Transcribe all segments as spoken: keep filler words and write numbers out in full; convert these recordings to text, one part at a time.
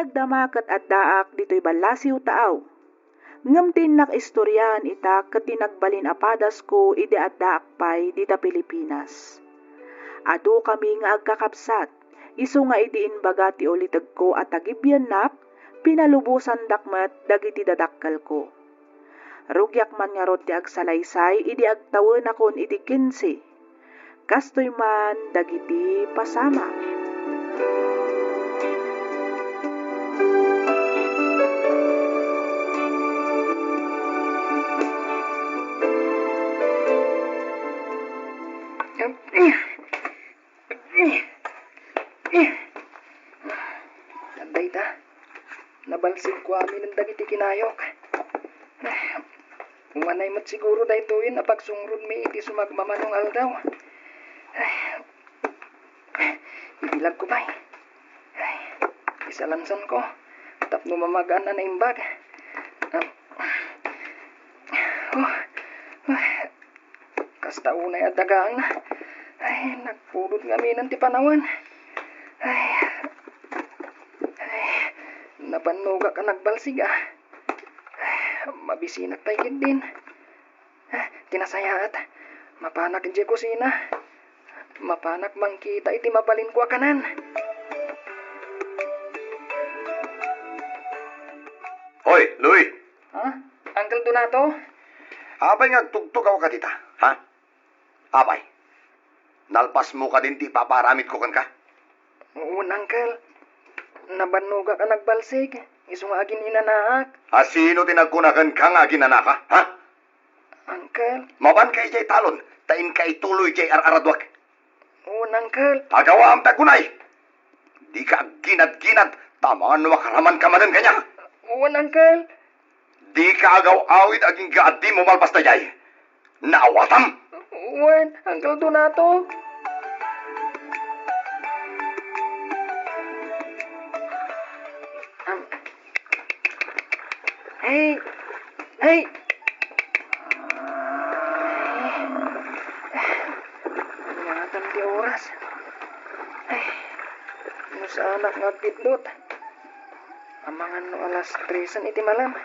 Dama ket addaak ditoy ballasiw taaw. Ngem ti innak istoriaan ita ket ti nagbalin a padasko idi addaak pay dita Pilipinas. Adu kami nga agkakabsat, isu nga idi imbaga ti ulitegko a tagibiannak, pinalubosandak met dagiti dadakkelko. Rugiak man ngarud ti agsalaysay idi agtawenakon iti kinse. Kastoy man dagiti pasamak. Dayta, nabalsigko aminen dagiti kinayok. Umanay met siguro daytoyen a pagsungrodmi iti sumagmamano nga aldaw. Ibilagko pay. Isalansanko tapno mamagaan a naimbag. Ah. Oh. Kasta unay a dagaangna. Ay, nagpudot ngaminen ti panawen. Ay. Ay, nabannogak a nagbalsig, a. Mabisinak pay ketdin. Ti nasayaat, mapanak idiay kusina. Mapanak mangkita iti mabalinko a kanan. Hoy, Louie! Ha? Uncle Donato? Apay nga agtugtugawka dita, ha? Apay, nalpasmo kadin ti ipapaaramidko kenka? Wen, Uncle. Nabannogak a nagbalsig, isu nga agin-inanaak. A sino ti nagkuna kenka nga aginanaka, ha? Uncle. Mapanka idiay talon, ta inka ituloy diay ar-araduak. Wen, Uncle. Pagawaam ta kunay! Dika agginad-ginad, ta amangan no makaramanka manen kaniak. Wen, Uncle. Dika agaw-awid agingga a dimo malpas daydiay. Naawatam? Wen, Uncle Donato. Am, Hey! Hey! Ay, ingatan ti oras. Ay, no saanak nga agbiddut. Amangan no alas tresen iti malem.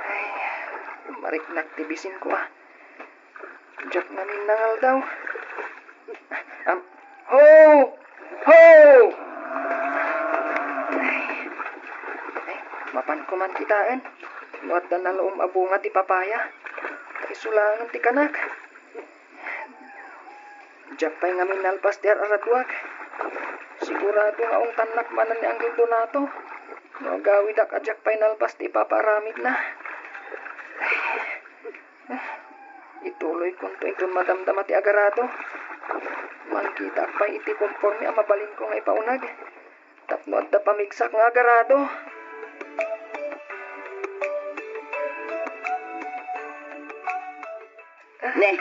Ay, mariknak ti bisinko, a. Diak ngamin nangaldaw. Am, ho! Ho! Ay, ay, mapanko man kitaen no adda nalaom a bunga ti papaya. Ta isu laengen ti kanak. Diak pay ngamin nalpas ti ar-araduak. Sigurado nga ungtannak manen ni Uncle Donato no agawidak a diak pay nalpas ti ipapaaramidna. Ay, Ituloykonto inton madamdama ti agarado. Mangkitaak pay iti komporme a mabalinko nga ipauneg tapno adda pamigsak nga agarado. Ne,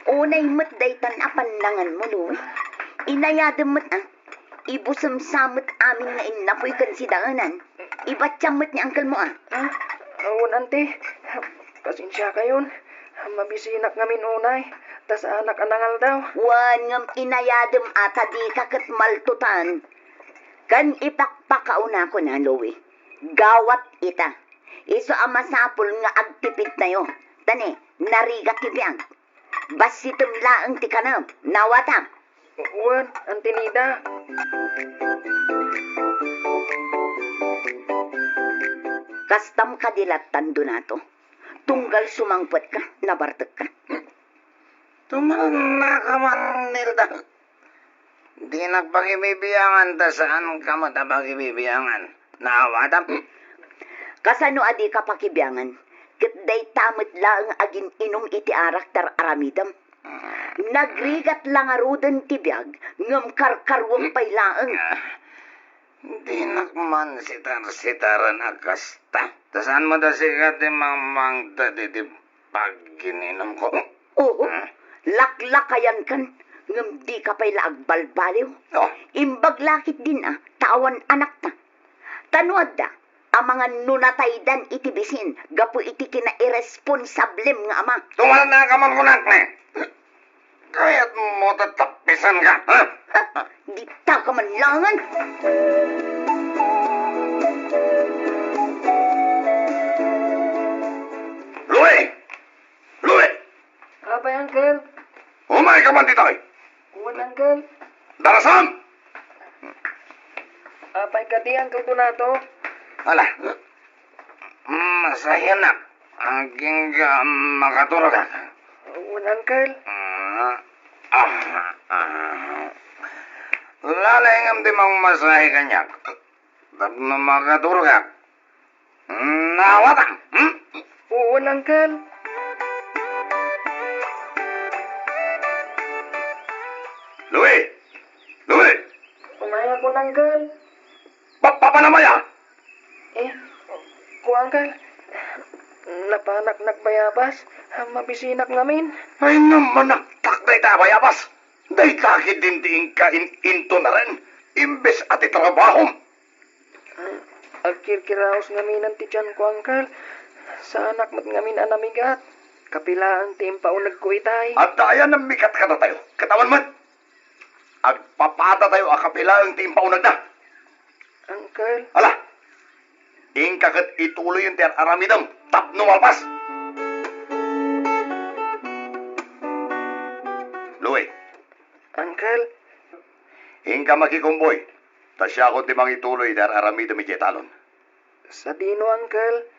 unay met daytan a pannanganmo, Louie. Inayadem met, a. Ibusem sa met amin nga innapoy ken sidaenan. Ibatiam met ni angkelmo, a. Ah, awan, ante. Pasensiakayon. Mabisinak ngamin unay, ta saanak a nangaldaw. Wen, ngem inayadem a ta dika ket maltutan. Ken ipakpakaunakon a, Louie. Gawat ita. Isu a masapul nga agtipidtayo. Ta ne, narigat ti biag. Bassitem laeng ti kanem. Nawatam. Wen, Auntie Nida. Kastam kadi lattan, Donato. Tunggal sumangpetka, nabartekka. Tumalnaka man, Nilda. Dinak pakibibiangan ta saanka met a pakibibiangan. Naawatam? Kasano a dika pakibiangan? Ket dayta met laeng agin-inum iti arak ti ar-aramidem. Nagrigat la ngaruden ti biag, ngem karkaruem pay laeng. Ah, dinak man sitar-sitaren a kasta. Ta saan met a sika ti mangmangted iti pagin-inumko? Oo, ah, laklakayankan, ngem dika pay la agbalbaliw. Oh. Imbag la ketdin a, ta awan anakta. Ta no adda, amangan no nataydan iti bisin gapu iti kinairesponsablem nga ama. Tumalnaka man kunak, ne. Kayatmo ta tapisanka, ha? Dita ka manlaengen. Louie! Louie! Apay, Uncle? Umayka man ditoy! Wen, Uncle. Darasam! Apay kadi, Uncle Donato? Ala, masayanak. Agingga makaturogak. Wen, Uncle. Ah, ah, ah. Lalay ngem ti mangmasahe kaniak. Tapno makaturogak. Nawatam, hmm? Wen, Uncle. Louie! Louie! Umayakon, Uncle. Papanamaya! Eh, kua, Uncle. Napanak nagbayabas. Mabisinak ngamin. Ay, namanaktak dayta a bayabas. Dayta ketdin ti inka in-, intunaren. Imbes a ti trabahom. Ah, agkirkiraos ngamin ti tianko, Uncle. Saanak met ngamin a namigat. Kapilaeng ti impaunegko itay. Adda aya namigat kadatayo. Ket awan met. Agpapadatayo a kapilaeng ti impaunegna. Uncle. Ala, inka ket ituloyen ti ar-aramidem tapno malpas. Louie. Uncle. Inka makikumboy, ta siakon ti mangituloy iti ar-aramidem idiay talon. Sadino, Uncle?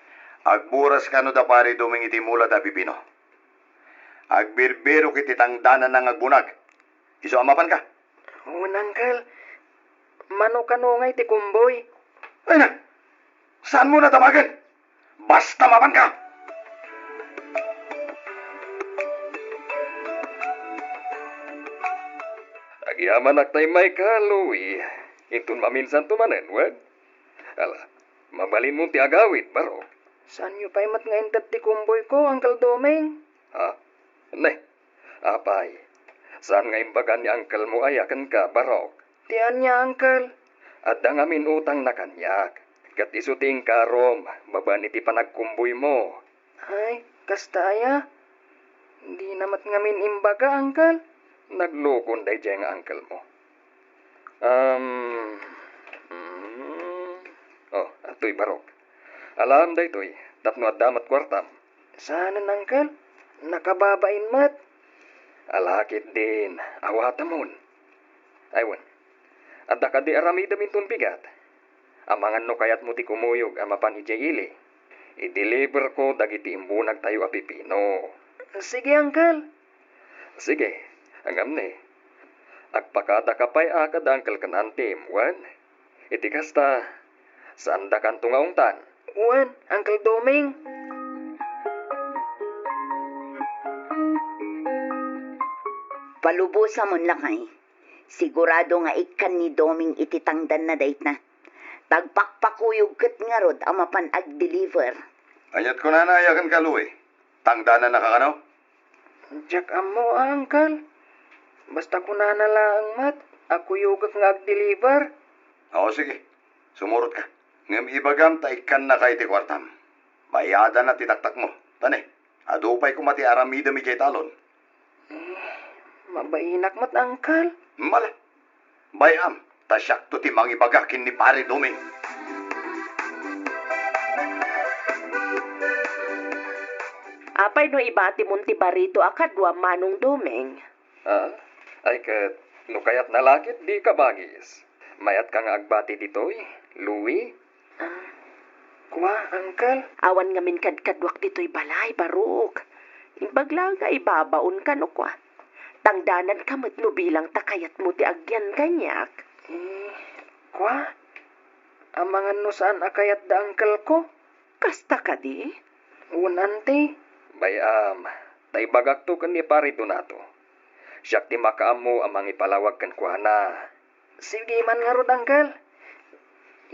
Agburas kano da Pari Doming iti mula da pipino. Agbirbirok iti tangdananna nga agbunag. Isu a mapanka? Wen, Uncle. Mano kano ngay ti kumboy? Ay na! Saanmo na damagen? Basta mapanka! Agyamanak tay mayka, Louie. Inton maminsanto manen, wen? Ala, mabalinmo ti agawid, Barok. Saanyo pay met nga inted ti kumboyko, Uncle Doming? Ha? Ne, apay, saan nga imbaga ni uncle mo aya kenka, Barok? Ti ania, Uncle? Adda ngamin utangna kaniak, ket isu ti inkarom babaen iti panagkumboymo. Ay, kasta aya? Dina met ngamin imbaga, Uncle. Naglukon daydiay nga uncle mo. Um, mm, oh, adtoy, Barok. Alaem daytoy, tapno adda met kuartam. Saanen, Uncle? Nakababain met. Ala ketdin, awatemon. Ay wen, adda kadi aramidem inton bigat? Amangan no kayatmo ti kumuyog a mapan idiay ili, i-deliverko dagiti imbunagtayo a pipino. Sige, Uncle. Sige, ngem ne, agpakadaka pay a kad uncle ken antim, wen? Iti kasta, saandakanto nga ungtan. Wen, Uncle Doming. Palubosamon lakay. Sigurado nga ikkan ni Doming iti tangdanna dayta. Tagpakpakuyog ket ngarud a mapan agdeliver. Ania't kunana aya kenka, Louie? Tangdanannaka kano? Diak ammo, Uncle. Basta kunana laeng met a kuyogek nga agdeliver. O, sige. Sumurotka. Ngem ibagam ta ikkannaka iti kuartam. Bayadanna ti taktakmo. Ta ne, adu pay koma ti aramidem idiay talon. Eh, mabainak met, Uncle. Mala. Bay-am, ta siakto ti mangibaga ken ni Pare Doming. Apay no ibatimon ti barito a kaduam, Manong Doming? Ah, ay ket, no kayatna la ket, di kabagis. Mayatka nga agbati ditoy, Louie? Ah, kua, Uncle? Awan ngamin kadkaduak ditoy balay, Barok. Imbag laeng nga ibabaonka no kua. Tangdananka met no bilang ta kayatmo ti agyan kaniak. Eh, kua? Amangan no saan a kayat da uncle ko? Kasta kadi? Wen, Auntie. Bay-am, ta ibagakto ken ni Pare Donato. Siak ti makaammo a mangipalawag kenkuana. Sige man ngarud, Uncle.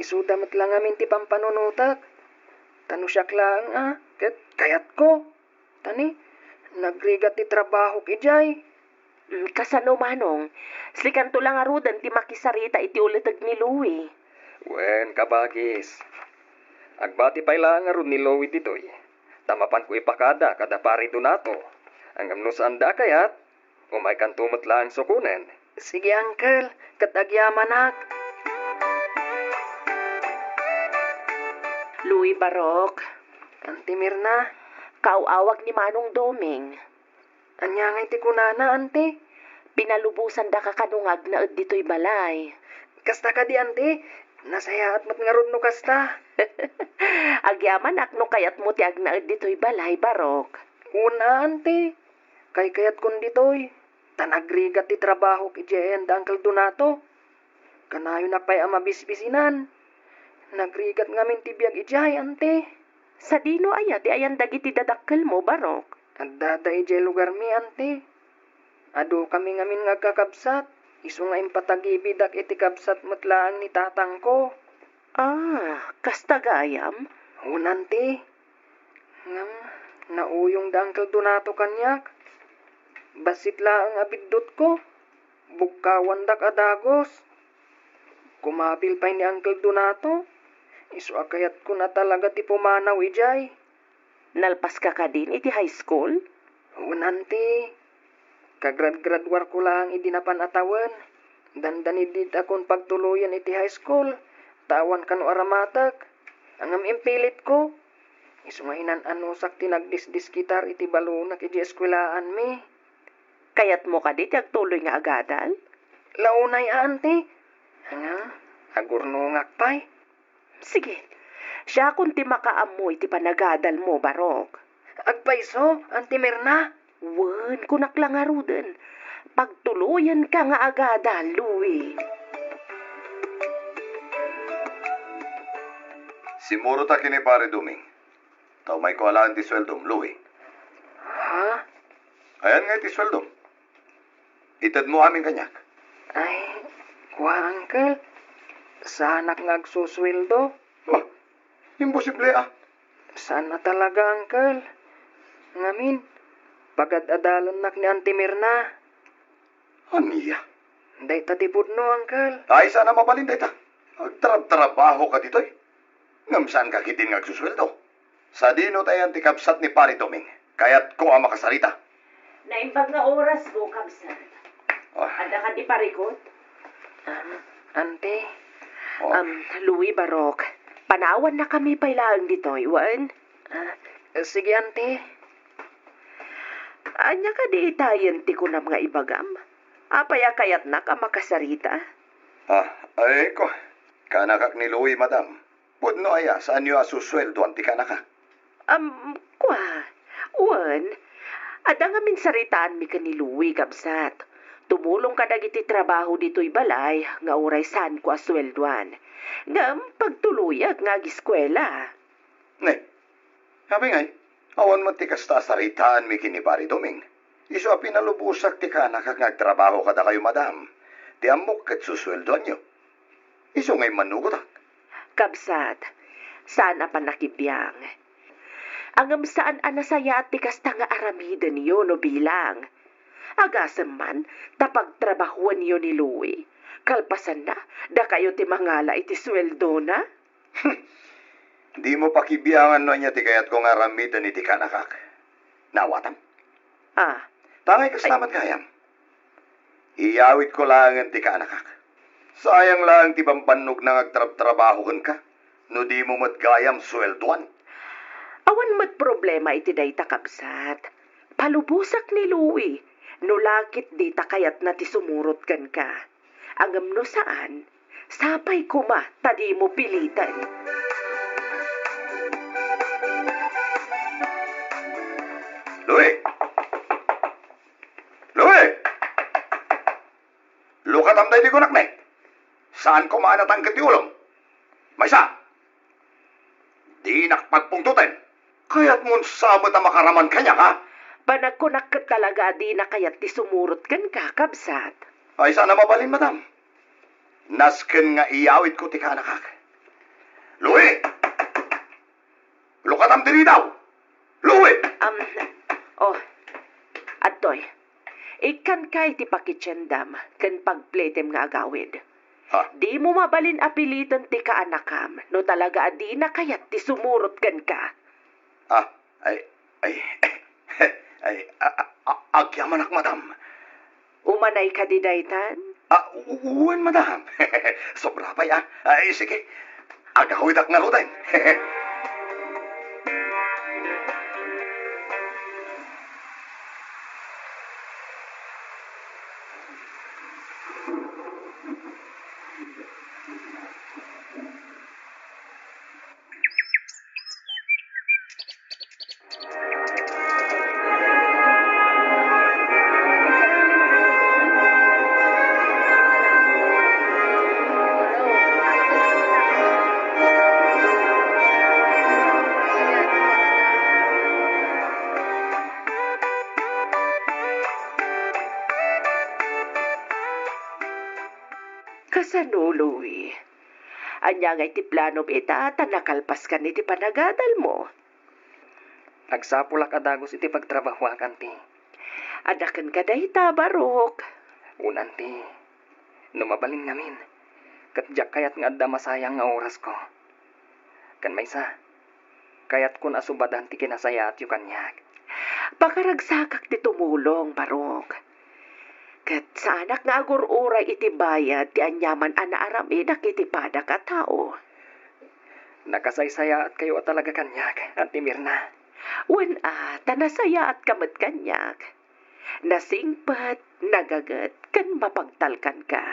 Isuda met la ngamin ti pampanunotek. Ta no siak laeng a, ket kayatko. Ta ne, nagrigat ti trabahok idiay. Mm, kasano, Manong? Sikanto la ngaruden ti makisarita iti uleteg ni Louie. Wen, kabagis. Agbati pay laeng ngarud ni Louie ditoy. Ta mapanko ipakada kada Pare Donato. Ngem no saanda a kayat, Umaykanto met laeng sukonen. Sige, uncle, ket agyamanak. Louie, Barok. Auntie Mirna. Kaaw-awag ni Manong Doming. Ania ngay ti kunana, Auntie? Pinalubosandaka kano nga agnaed ditoy balay. Kasta kadi, Auntie? Nasayaat met ngarud no kasta. Agyamanak no kayatmo ti agnaed ditoy balay, Barok. Wen a, Auntie. Kaykayatkon ditoy. Ta nagrigat ti trabahok idiay ayan da Uncle Donato. Kanayonak pay a mabisbisinan. Nagrigat ngamin ti biag idiay, Auntie. Sadino aya ti ayan dagiti dadakkelmo, Barok? Addada idiay lugarmi, Auntie. Adukami ngamin nga agkakabsat. Isu nga impatagibidak iti kabsat met laeng ni tatangko. Ah, kasta gayam? Wen, Auntie. Ngem, nauyong da Uncle Donato kaniak. Bassit laeng a biddutko. Bugkawandak a dagus. Kumabil pay ni Uncle Donato. Isu a kayatkon a talaga ti pumanaw idiay. Nalpaska kadin iti high school? Wen, Auntie. Kagrad-graduarko laeng idi napan a tawen. Dandani ditakon pagtuloyen iti high school, ta awan kano aramatek. Ngem impilitko. Isu nga inan-anusak ti nagdisdiskitar iti balonak iti eskuelaanmi. Kayatmo kadi ti agtuloy nga agadal? Launay a, Auntie. Ngem, agurnongak pay. Sige, siakon ti makaammo iti panagadalmo, Barok. Agpayso, Auntie Mirna? Wen, kunak la ngaruden. Pagtuloyenka nga agadal, Louie. Simmurotak ken ni Pare Doming. Ta umayko alaen ti sueldom, Louie. Ha? Ayan nga iti sueldom. Itedmo amin kaniak. Ay, kua, Uncle. Saanak nga agsusueldo. Ma, imposible, a. Saan a talaga, Uncle. Ngamin, pagad-adalennak ni Auntie Mirna. Ania? Dayta ti pudno, Uncle. Ay, saan a mabalin dayta. Agtrabtrabahoka ditoy. Ngem saanka ketdin nga agsusueldo. Sadino ti ayan ti kabsat ni Pari Doming? Kayatko a makasarita. Naimbag nga orasmo, kabsat. Ah. Adda kadi parikut? Um, Auntie. Oh. Um, Louie, Barok, panawannakami pay laeng ditoy, wen? Ah, sige, Auntie. Ania kadi itayen ti kunam nga ibagam? Apay a kayatnak a makasarita? Ah, ay, ko, kaanakak ni Louie, madam. Pudno aya, saanyo a susueldoan ti kaanakak? Am, kua, wen, adda ngamin saritaanmi ken ni Louie, kabsat. Tumulong kadagiti trabaho ditoy balay nga uray saanko a sueldoan. Ngem pagtuloyak nga agiskuela. Ne, apay ngay, awan met ti kasta a saritaanmi ken ni Pari Doming. Isu a pinalubosak ti kaanakak nga agtrabaho kadakayo, madam. Ti ammok ket susueldoanyo. Isu nga immanugotak. Kabsat, saan a pannakibiang. Ngem saan a nasayaat ti kasta nga aramidenyo no bilang. Agasem man ta pagtrabahuenyo ni Louie, kalpasanna, dakayo ti mangala iti sueldona? Dimo pakibiangan no ania ti kayatko nga aramiden iti kaanakak. Naawatam? Ah. Tangay kasta met gayam. Iyawidko laengen ti kaanakak. Sayang laeng ti bambannogna nga agtrabtrabaho kenka, no dimo met gayam sueldoan. Awan met problema iti dayta, kabsat. Palubosak ni Louie, no la ketdi ta kayatna ti sumurot kenka. Ngem no saan, sapay koma ta dimo piliten. Louie! Louie! Lukatam daydi kunak ne. Saan koma a natangked ti ulom. Maysa! Dinak pagpungtoten. Kayatmon sa met a makaraman kaniak, a? Panagkunak ket talaga a dina kayat ti sumurot kenka, kabsat. Ay, saan a mabalin, madam. Nasken nga iyawidko ti kaanakak. Louie! Lukatam ti ridaw! Louie! Am, oh, adtoy. Ikkanka iti pakitiendam ken pagpletem nga agawid. Ha? Dimo mabalin a piliten ti kaanakam no talaga a dina kayat ti sumurot kenka. Ah, ay, ay, ay, a, a, a, agyamanak, madam. Umanay kadi daytan? Ah, u-, wen, madam. Sobra pay, ah. Ay, sige. Agawidak ngaruden. Kasano, Louie? Ania ngay ti planom ita ta nakalpaskan iti panagadalmo? Agsapulak a dagus iti pagtrabahuak, anti. Adda kenka dayta, Barok. Wen, anti. No mabalin ngamin, ket diak kayat nga adda masayang nga orasko. Ken maysa, kayatkon a subadan ti kinasayaatyo kaniak. Pakaragsakak ti tumulong, Barok. Ket saanak nga agur-uray iti bayad ti aniaman a naaramidak iti padak a tao. Nakasaysayaatkayo a talaga kaniak, Anti Mirna. Wen a, ta nasayaatka met kaniak. Nasingpet, nagaget, ken mapagtalkanka.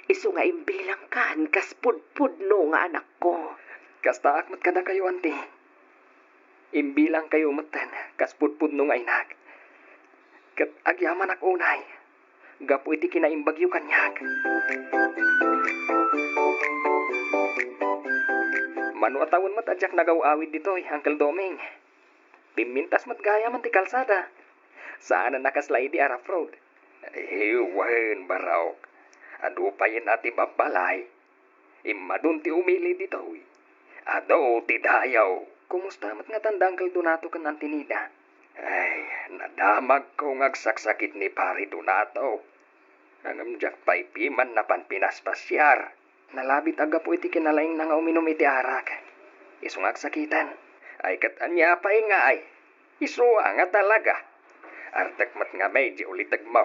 Isu nga imbilangkan kas pudpudno nga anakko. Kastaak met kadakayo, anti. Imbilangkayo metten kas pudpudno nga inak. Ket agyamanak unay gapu iti kinaimbagyo kaniak. Mano a tawen met a diak nagaw-awid ditoy, Uncle Doming. Pimmintas met gayam ti kalsada. Saan a nakasla idi a rough road. Ay, wen, Barok. Adu payen a ti babbalay. Immadun ti umili ditoy. Adu ti dayaw. Kumusta met ngatan da Uncle Donato ken Auntie Nida? Ay, nadamagko nga agsaksakit ni Pare Donato. Ngem diak pay piman napan pinaspasiar. Nalabit a gapu iti kinalaingna nga uminum iti arak. Isu nga agsakiten. Ay, ket ania pay ngay? Isu a nga talaga. Artek met ngamin di ulitegmo.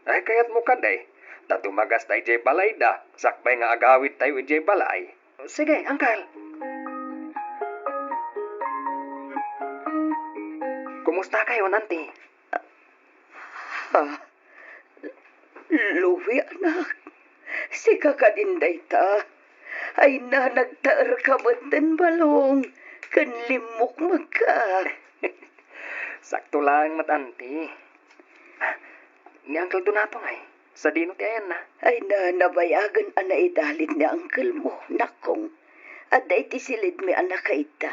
Ay, kayatmo kadi, ta dumagas ta idiay balayda, sakbay nga agawidtayo idiay balay. Sige, Uncle. Kumusta kayo, Auntie? Ha? Louie, anak, sika kadin dayta? Ay na, nagtaerka metten balong ken limmukmekka. Sakto laeng met, Auntie. Ah, ni Uncle Donato ngay, sadino ti ayanna? Ay na, nabayagen a naidalit ni uncle mo, nakong. Adda iti silidmi a nakaidda.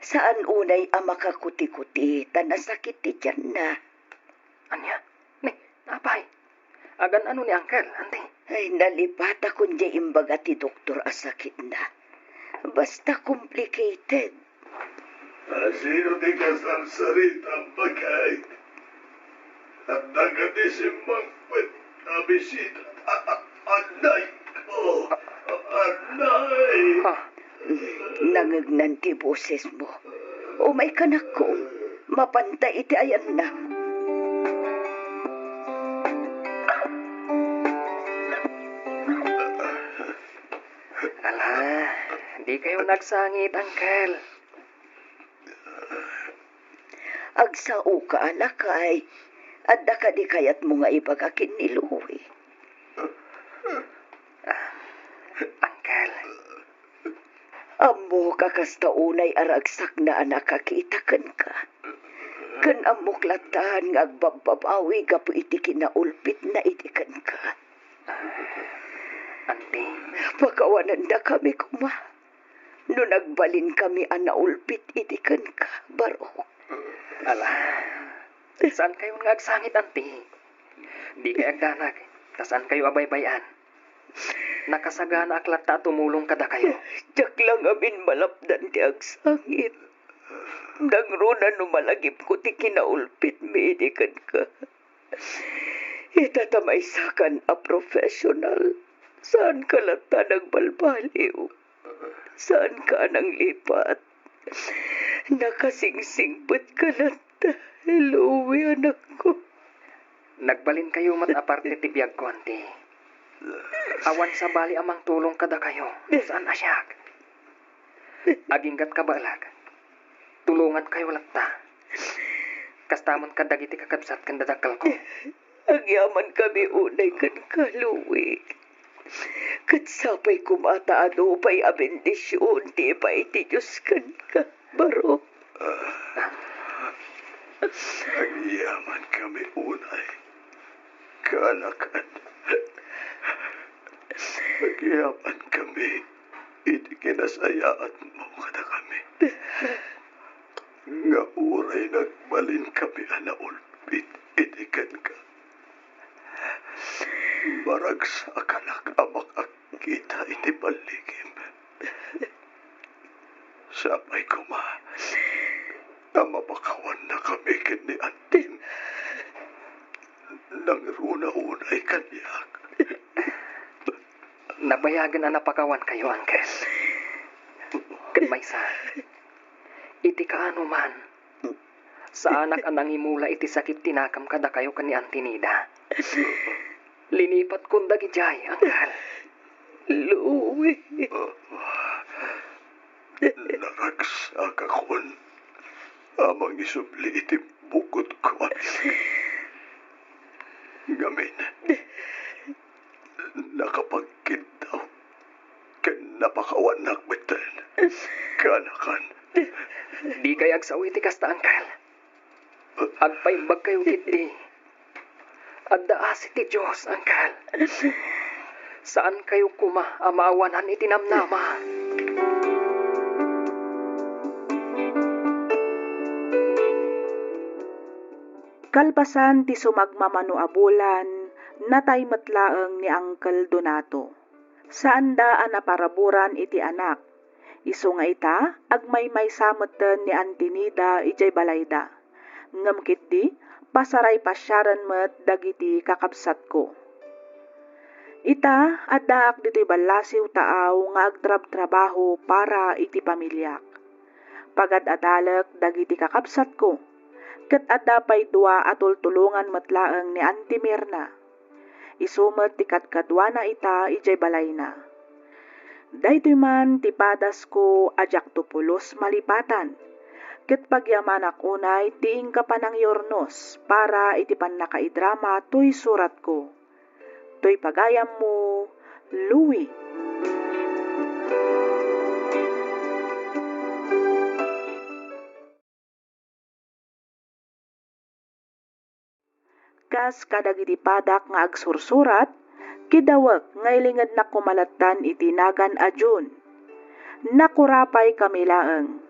Saan unay a makakuti-kuti ta nasakit ti tianna. Ania? Ni, apay? Agan-ano ni Uncle, Auntie? Ay, nalipatakon diay imbaga ti doktor a sakitna. Basta complicated. Asino ti kasarsaritam, baket? Adda kadi simmangpet a bisita? A-, a-, anay ko! Anay! Ah. Nangegnan ti bosesmo. Umayka, nakong. Mapanta iti ayanna. Ala, di kayo nagsangit, Uncle. Agsaoka a lakay. Adda kadi kayatmo nga ibaga ken ni Louie? Ah, Uncle. Ammok a kasta unay a ragsakna a nakakita kenka. Ken ammok latta nga agbabbabawi gapu iti kinaulpitna idi kenka. Auntie. Pakawanandakami koma. No nagbalinkami a naulpit idi kenka, Barok. Ala, saan kayon nga agsangit, Auntie? Di kay agdanag, ta saan kayo a baybay-an. Nakasaganaak latta a tumulong kadakayo. Diak la ngamin malapdan ti agsangit. Nangruna no malagipko ti kinaulpitmi idi kenka. Ita ta maysakan a professional, saanka latta nagbalbaliw. Saanka a nanglipat. Nakasingsingpetka latta, Louie, anakko. Nagbalinkayo met a parte ti biagko, anti. Awan sabali a mangtulong kadakayo, no saan a siak. Aginggat kabaelak. Tulongankayo latta. Kasta met kadagiti kakabsat ken dadakkelko. Agyamankami unay kenka, Louie. Ket sapay koma ta adu pay a bendision ti ipaay ti Dios kenka, baro. Agyamankami unay, kaanakan. Agyamankami iti kinasayaatmo kadakami. Nga uray nagbalinkami a naulbit iti kenka, maragsakanak a makakita iti balligim. Sapay koma a mapakawannakami ken ni antim. Nangruna unay kaniak. Nabayagen a napakawankayo, Uncle. Ket maysa, iti kaano man, saanak a nangimula iti sakit ti nakam kadakayo ken ni Auntie Nida. Linipatkon dagidiay, Uncle. Louie. Naragsakakon a mangisubli iti bukotko a biag. Ngamin, nakapagkiddaw ken napakawannak metten, kaanakan. Dikay agsao iti kasta, Uncle. Agpaimbagkayo ketdi. Adda asi ti Dios, Uncle. Saankayo koma a maawanan iti namnama. Kalpasan ti sumagmamano a bulan, natay met laeng ni Uncle Donato. Saanda a naparaburan iti anak. Isu nga ita, agmaymaysa metten ni Auntie Nida idiay balayda. Ngem ketdi, pasaray pasiaren met dagiti kakabsatko. Ita, addaak ditoy ballasiw taaw nga agtrabtrabaho para iti pamiliak. Pagad-adalek dagiti kakabsatko, ket adda pay dua a tultulongan met laeng ni Auntie Mirna. Isu met ti kadkaduana ita idiay balayna. Daytoy man ti padasko a diakto pulos malipatan, ket pagyamanak unay ti inka panangyurnos para iti pannakaidrama toy suratko. Toy pagayammo, Louie. Kas kadagiti padak nga agsursurat, kidawek nga ilingednak koma lattan iti nagan a June. Nakurapay kami laeng.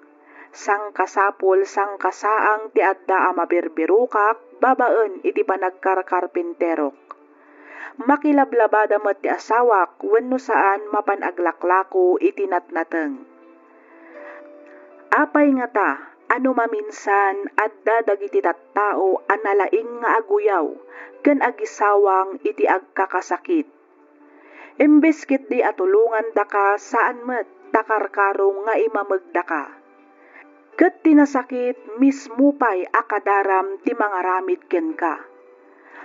Sangkasapul, sangkasaang ti adda a mabirbirokak babaen iti panagkarkarpinterok. Makilablabada met ti asawak wenno saan mapan aglaklako iti natnateng. Apay ngata a no maminsan adda dagiti tattao a nalaing nga aguyaw ken agisawang iti agkakasakit? Imbes ketdi a tulongandaka, saan met ta karkarong nga imamegdaka. Ket ti nasakit mismo pay a kadaram ti mangaramid kenka.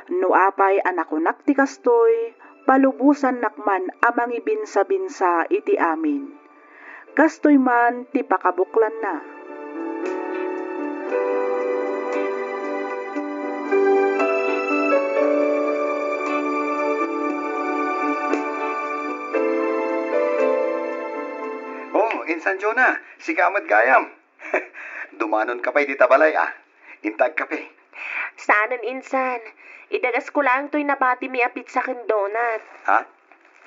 No apay a nakunak ti kastoy, palubosannak man a mangibinsabinsa iti amin. Kastoy man ti pakabuklanna. Oh, Insan Jonah, sika met gayam. Dumanonka pay dita balay, a. Inta agkape. Saanen, Insan. Idagasko laeng toy nabatimi a pizza ken donut. Ha?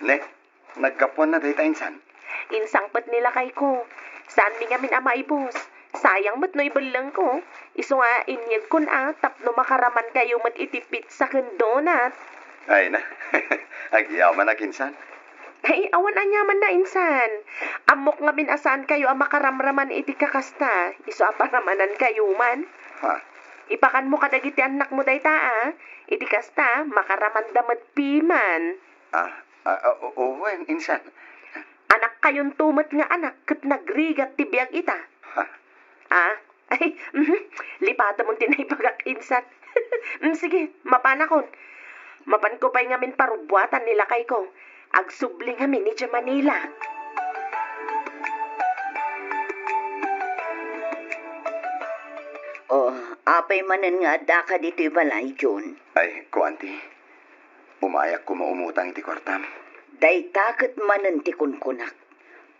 Ne? Naggapuanna dayta, Insan? Insangpet ni lakayko. Saanmi ngamin a maibus. Sayang met no ibellengko. Isu nga inyegkon a tapno makaramankayo met iti pizza ken donut. Ay na. Agyamanak, Insan. Ay, awan aniamanna, Insan. Ammok ngamin a saankayo a makaramraman iti kakasta. Isu a paramanankayo man. Ha? Ipakanmo kadagiti annakmo dayta, a. Iti kasta, makaramanda met piman. Ah, ah, ah, o-, o-, wen, Insan. Anakkayonto met nga anak ket nagrigat ti biag ita. Ha? Ah, ay, mhm. Lipatemon ti naibagak, Insan. Mm, sige, mapanakon. Mapanko pay ngamin parubbuatan ni lakayko. Agsubli ngamin idiay Manila. O, apay manen nga addaka ditoy balay, Jun? Ay, kuanti. Umayak koma umutang iti kuartam. Dayta ket manen ti kunkunak.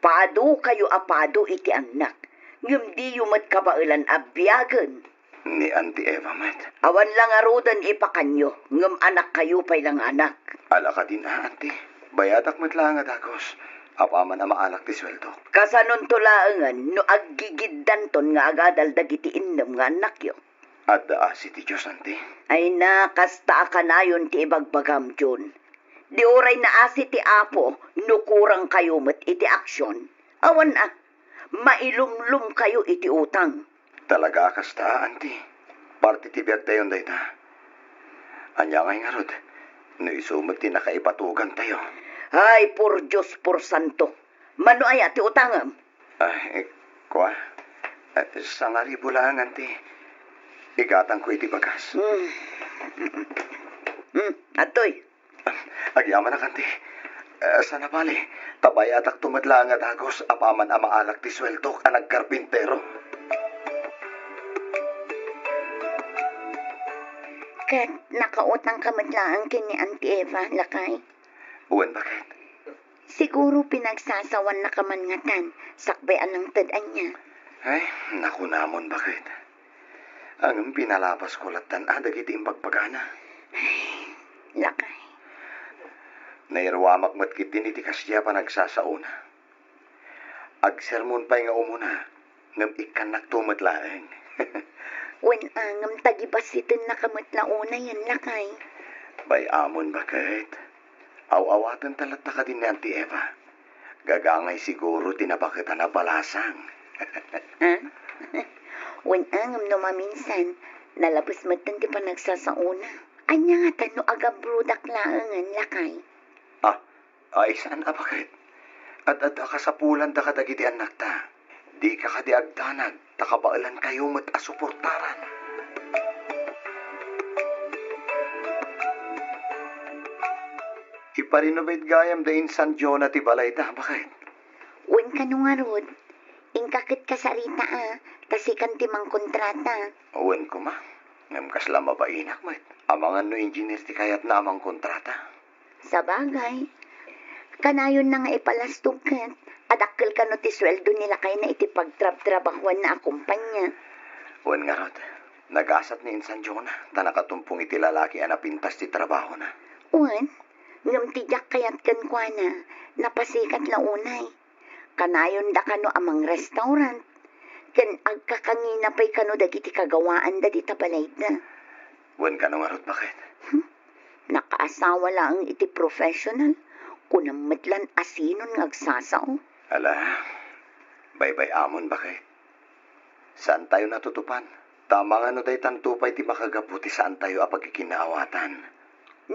Padukayo a padu iti annak, ngem diyo met kabaelan a biagen. Ni Auntie Eva met. Awan la ngaruden ipakanyo, ngem anakkayo pay la nga anak. Ala kadin a, Auntie. Bayadak met laeng a dagus, apaman a maalak ti sueldok. Kasanonto laengen no aggigiddanton nga agadal dagiti innem nga annakyo? Adda asi ti Dios, Auntie. Ay na, kasta a kanayon ti ibagbagam, Jun. Di uray naasi ti Apo no kurangkayo met iti aksyon. Awan a, mailumlomkayo iti utang. Talaga a kasta, Auntie. Parte ti biagtayon dayta. Ania ngay ngarud, no isu met ti nakaipatugantayo? Ay, por Dios, por santo. Mano aya ti utangem? Ay, kua, eh, sangaribu laeng, Auntie. Igatangko iti bagas. Hmm. Hmm, adtoy. Agyamanak, Auntie. Eh, saan a bale, ta bayadakto met laeng a dagus apaman a maalak ti sueldok a nagkarpintero. Ket nakautangka met laeng ken ni Auntie Eva, lakay? Wen, baket. Siguro pinagsasawannaka man ngatan, sakbay a nangted ania. Ay, nakunamon, baket. Ngem pinalabasko lattan a dagiti imbagbagana. Lakay. Nairuamak met ketdin iti kasdi a panagsasaona. Agsermon pay nga umuna, ngem ikkannakto met laeng. Wen, a, ngem tagibassitennaka met la unayen, lakay. Bay-amon, baket. Aw-awatenta latta kadin ni Auntie Eva. Gagangay siguro ti nabaketan a balasang. Ha? Wen, a, ngem no maminsan, nalabes metten ti panagsasaona. Ania ngatan no agabrodak laengen, lakay? Ah, ay, saan a baket? Ad-adda kasapulanda kadagiti annakta. Dika kadi agdanag, ta kabaelankayo met a suportaran. Iparenovate gayam da insan Jonah ti balayda, baket? Wen kano ngarud, inka ket kasarita a, ta sikan ti mangkontrata. Wen koma, ngem kasla mabainak met. Amangan no engineer ti kayatna a mangkontrata. Sabagay, kanayonna nga ipalastog ket, adakkel kano ti sueldo ni lakayna iti pagtrabtrabahuanna a kompania. Wen ngarud, nagasat ni insan Jonah, ta nakatumpong iti lalaki a napintas ti trabahona. Wen, ngem ti diak kayat kenkuana, napasikat la unay. Kanayonda kano a mangrestaurant, ken agkakangina pay kano dagiti kagawaanda dita balayda. Wen kano ngarud, baket? Hmm? Nakaasawa laeng iti professional, kunam met lan asinon nga agsasao. Ala, baybay-amon, baket. Saantayo natutupan. Ta amangan no daytanto pay ti makagapu ti saantayo a pagkikinaawatan.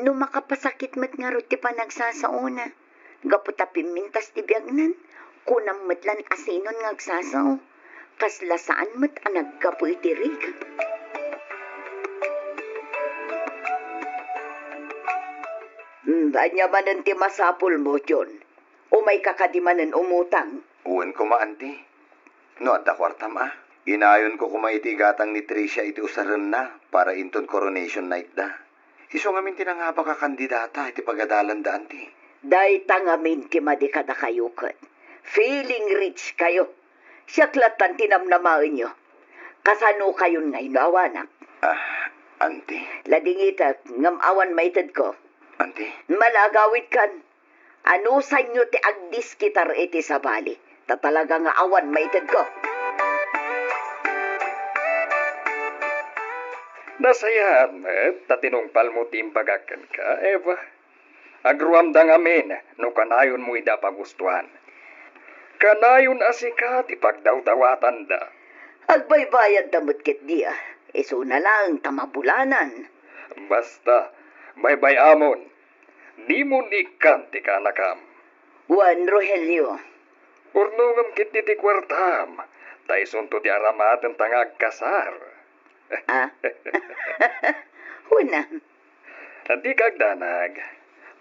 No makapasakit met ngarud ti panagsasaona, gapu ta pimmintas ti biagnan, kunam met lan asinon nga agsasao. Kasla saan met a naggapu iti rigat. Hmm, ania manen ti masapulmo, John? Umayka kadi manen umutang? Wen koma, Auntie. No adda kuartam a, inayonko koma iti igatang ni Tricia iti usarenna para inton coronation night da. Isu ngamin ti nangabak a kandidata iti pagadalanda, Auntie. Dayta ngamin ti madi kadakayo ket. Feeling rich kayo. Siak lattan ti namnamaenyo. Kasano kayon ngay no awanak? Ah, Auntie. Ladingitek, ngem awan maitedko. Auntie. Malagawidkan. Anusanyo ti agdiskitar iti sabali, ta talaga nga awan maitedko. Nasayaat met ta tinungpalmo ti imbagak kenka, Eva. Agruamda ngamin no kanayonmo ida pagustuan. Kanayon a sika ti pagdawdawatanda. Agbaybayadda met ketdi a, isuna laeng ta mabulanan. Basta, baybay-amon. Dimon ikkan ti kaanakam. Wen, Rogelio. Urnongem ketdi ti kuartam, ta isunto ti aramaten ta nga agkasar. Ah? Kuna. Dika agdanag,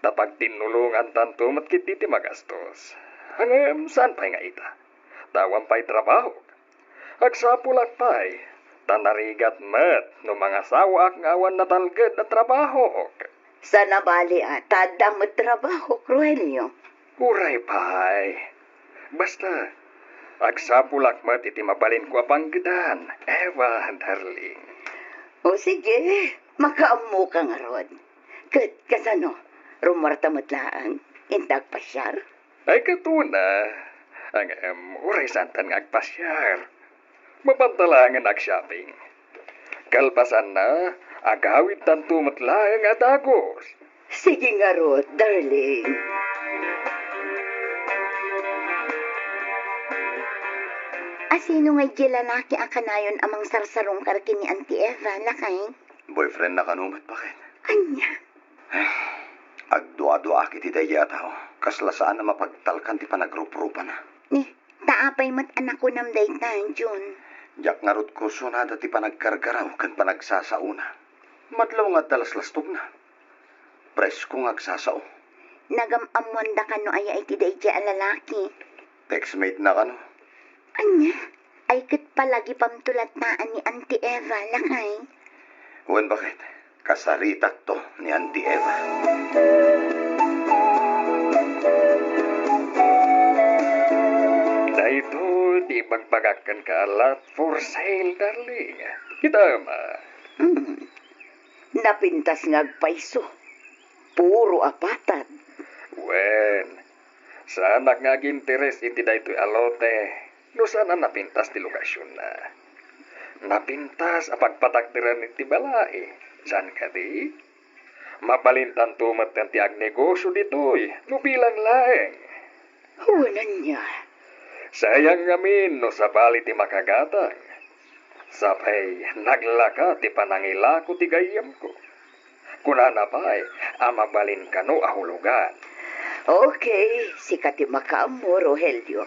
ta pagtinnulongantanto met ketdi ti magastos. Ngem saan pay nga ita, ta awan pay trabahok. Agsapulak pay, ta narigat met no mangasawaak nga awan natalged a trabahok. Saan a bali a ta adda met trabahok, Rogelio. Uray pay. Basta, agsapulak met iti mabalinko a panggedan, Eva, darling. O sige, makaammoka ngarud. Ket kasano, rummuarta met laeng, inta agpasiar? Ay, ket kuna, ngem uray saantan nga agpasiar. Mapanta laengen ag-shopping. Kalpasanna, agawidtanto met laeng a dagus. Sige ngarud, darling. A sino ngay diay lalaki a kanayon a mangsarsarungkar ken ni Auntie Eva, lakay? Boyfriend na kano met, baket. Ania? Agduaduaak iti daydiay a tao. Kasla saan a mapagtalkan ti panagruprupana. Ni, ta apay met a nakunam dayta, Jun? Diak ngarud kursunada ti panaggargaraw ken panagsasaona. Madlaw nga adda laslastogna. Presko nga agsasao. Nagam-ammoanda kano aya iti daydiay a lalaki? Textmate na kano. Ania? Ay ket palagipamto latta a ni Auntie Eva, lakay? Wen, baket. Kasaritakto ni Auntie Eva. Daytoy ti ibagbagak kenka a lot for sale, darling. Kitam a. Hmm. Napintas nga agpayso. Puro apatad. Wen, saanak nga aginteres iti daytoy a lote no saan a napintas ti lokasionna. Napintas a pagpatakderan iti balay, saan kadi? Mabalintanto metten ti agnegosio ditoy no bilang laeng. Wen, ania? Sayang ngamin no sabali ti makagatang. Sapay naglaka ti panangilako ti gayyemko. Kunana pay a mabalin kano a hulugan. Okay, sika ti makaammo, Rogelio.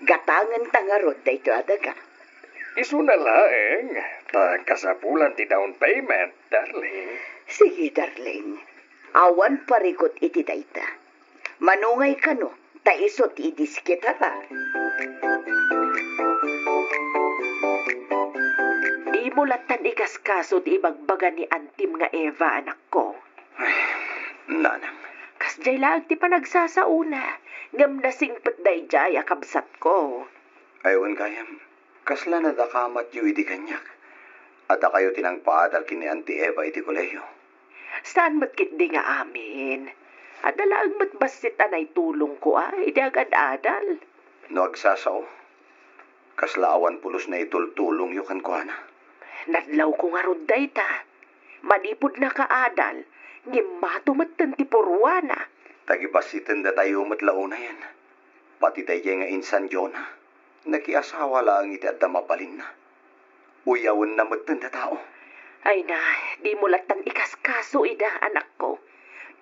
Gatangenta ngarud daytoy a daga. Isuna laeng, ta kasapulan ti down payment, darling. Sige, darling. Awan parikut iti dayta. Mano ngay kano, ta isu ti idiskitara. Dimo lattan ikaskaso ti ibagbaga ni Antim nga Eva, anakko. Ay, nanang. Kasdiay laeng ti panagsasaona, ngem nasingpet daydiay a kabsatko. Ay, wen gayam, kasla nadakamatyo idi kaniak? Adda kayo ti nangpaadal ken ni Auntie Eva iti kolehiyo? Saan met ketdi nga amin. Adda laeng met bassit a naitulongko a idi agad-adal. No agsasao, kasla awan pulos naitultulongyo kenkuana? Nadlawko ngarud dayta. Manipud nakaadal, ngimmato metten ti purruana. Tagibassiten datayo met la unayen. Pati daydiay nga insan Jonah, nakiasawa laeng iti adda mabalinna. Uyawenna metten a tao. Ay na, dimo lattan ikaskaso ida, anakko.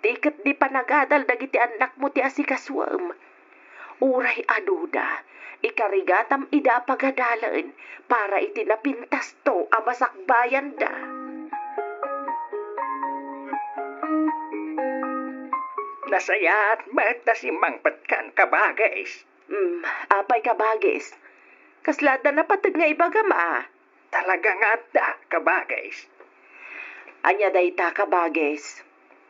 Ti ketdi panagadal dagiti annakmo ti asikasuem. Uray aduda, ikarigatam ida a pagadalen para iti napintasto a masakbayanda. Nasayaat met ta simmangpetkan, kabagis. Hmm, apay, kabagis? Kasla adda napateg nga ibagam a? Talaga nga adda, kabagis. Ania dayta, kabagis?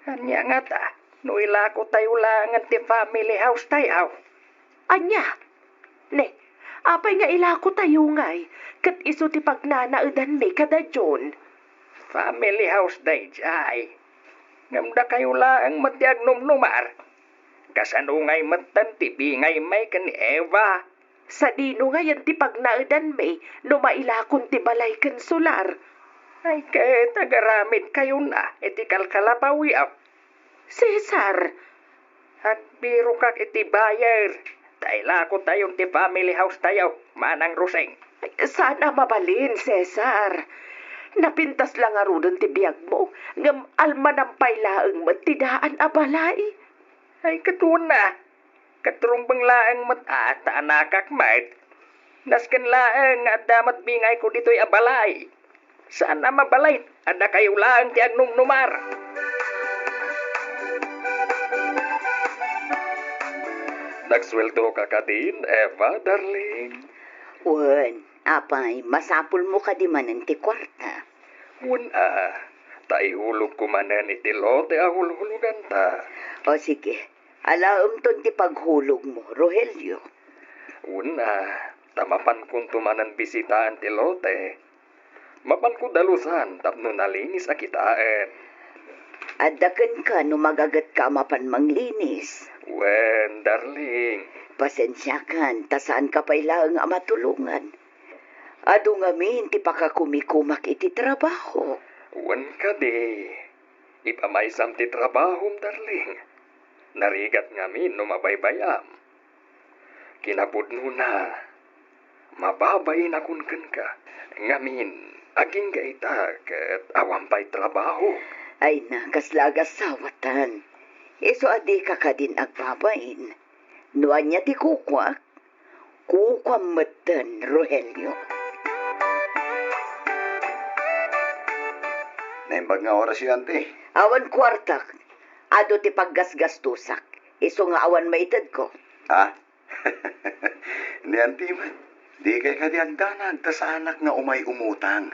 Ania ngata, no ilakotayo laengen ti family house tayo? Ania? Ne, apay nga ilakotayo ngay, ket isu ti pagnanaedanmi kada June? Family house daydiay. Ngem dakayo laeng met ti agnumnumar. Kasano ngay metten ti bingaymi ken ni Eva? Sadino ngayen ti pagnaedanmi no mailakon ti balay ken solar? Ay ket agaramidkayona iti kalkalapawiak. Cesar! Agbirokak iti buyer, ta ilakotayon ti family house tayo, Manang Roseng. Ay, saan a mabalin, Cesar. Napintas la ngaruden ti biagmo, ngem almanam pay laeng met ti daan a balay. Ay, ket wen a, ket rumbeng laeng met a ta anakak met. Nasken laeng nga adda met bingayko ditoy a balay. Saan a mabalin a dakayo laeng ti agnumnumar. Nagsueldoka kadin, Eva, darling? Wen, apay, masapulmo kadi manen ti kuarta? Wen a, ta ihulogko manen iti lote a hulhuloganta. O sige, alaemton ti paghulogmo, Rogelio. Wen a, ta mapankonto manen bisitaen ti lote. Mapanko dalusan tapno nalinis a kitaen. Adda kenka no magagetka a mapan manglinis. Wen, darling. Pasensiakan, ta saanka pay laeng a matulongan. Adu ngamin ti pakakumikumak iti trabaho. Wen kadi, ipamaysam ti trabahom, darling. Narigat ngamin no mabaybay-am. Kinapudnona, mababainakon kenka. Ngamin, agingga ita ket awan pay trabaho. Ay na, kasla agasawatan. Isu a dika kadin agbabain. No ania ti kukuak, kukuam metten, Rogelio. Naimbag nga orasyo, anti? Awan kuartak. Adu ti paggasgastosak. Isu nga awan maitedko. Ha? Ni anti met, dikay kadi agdanag ta saanak nga umay umutang.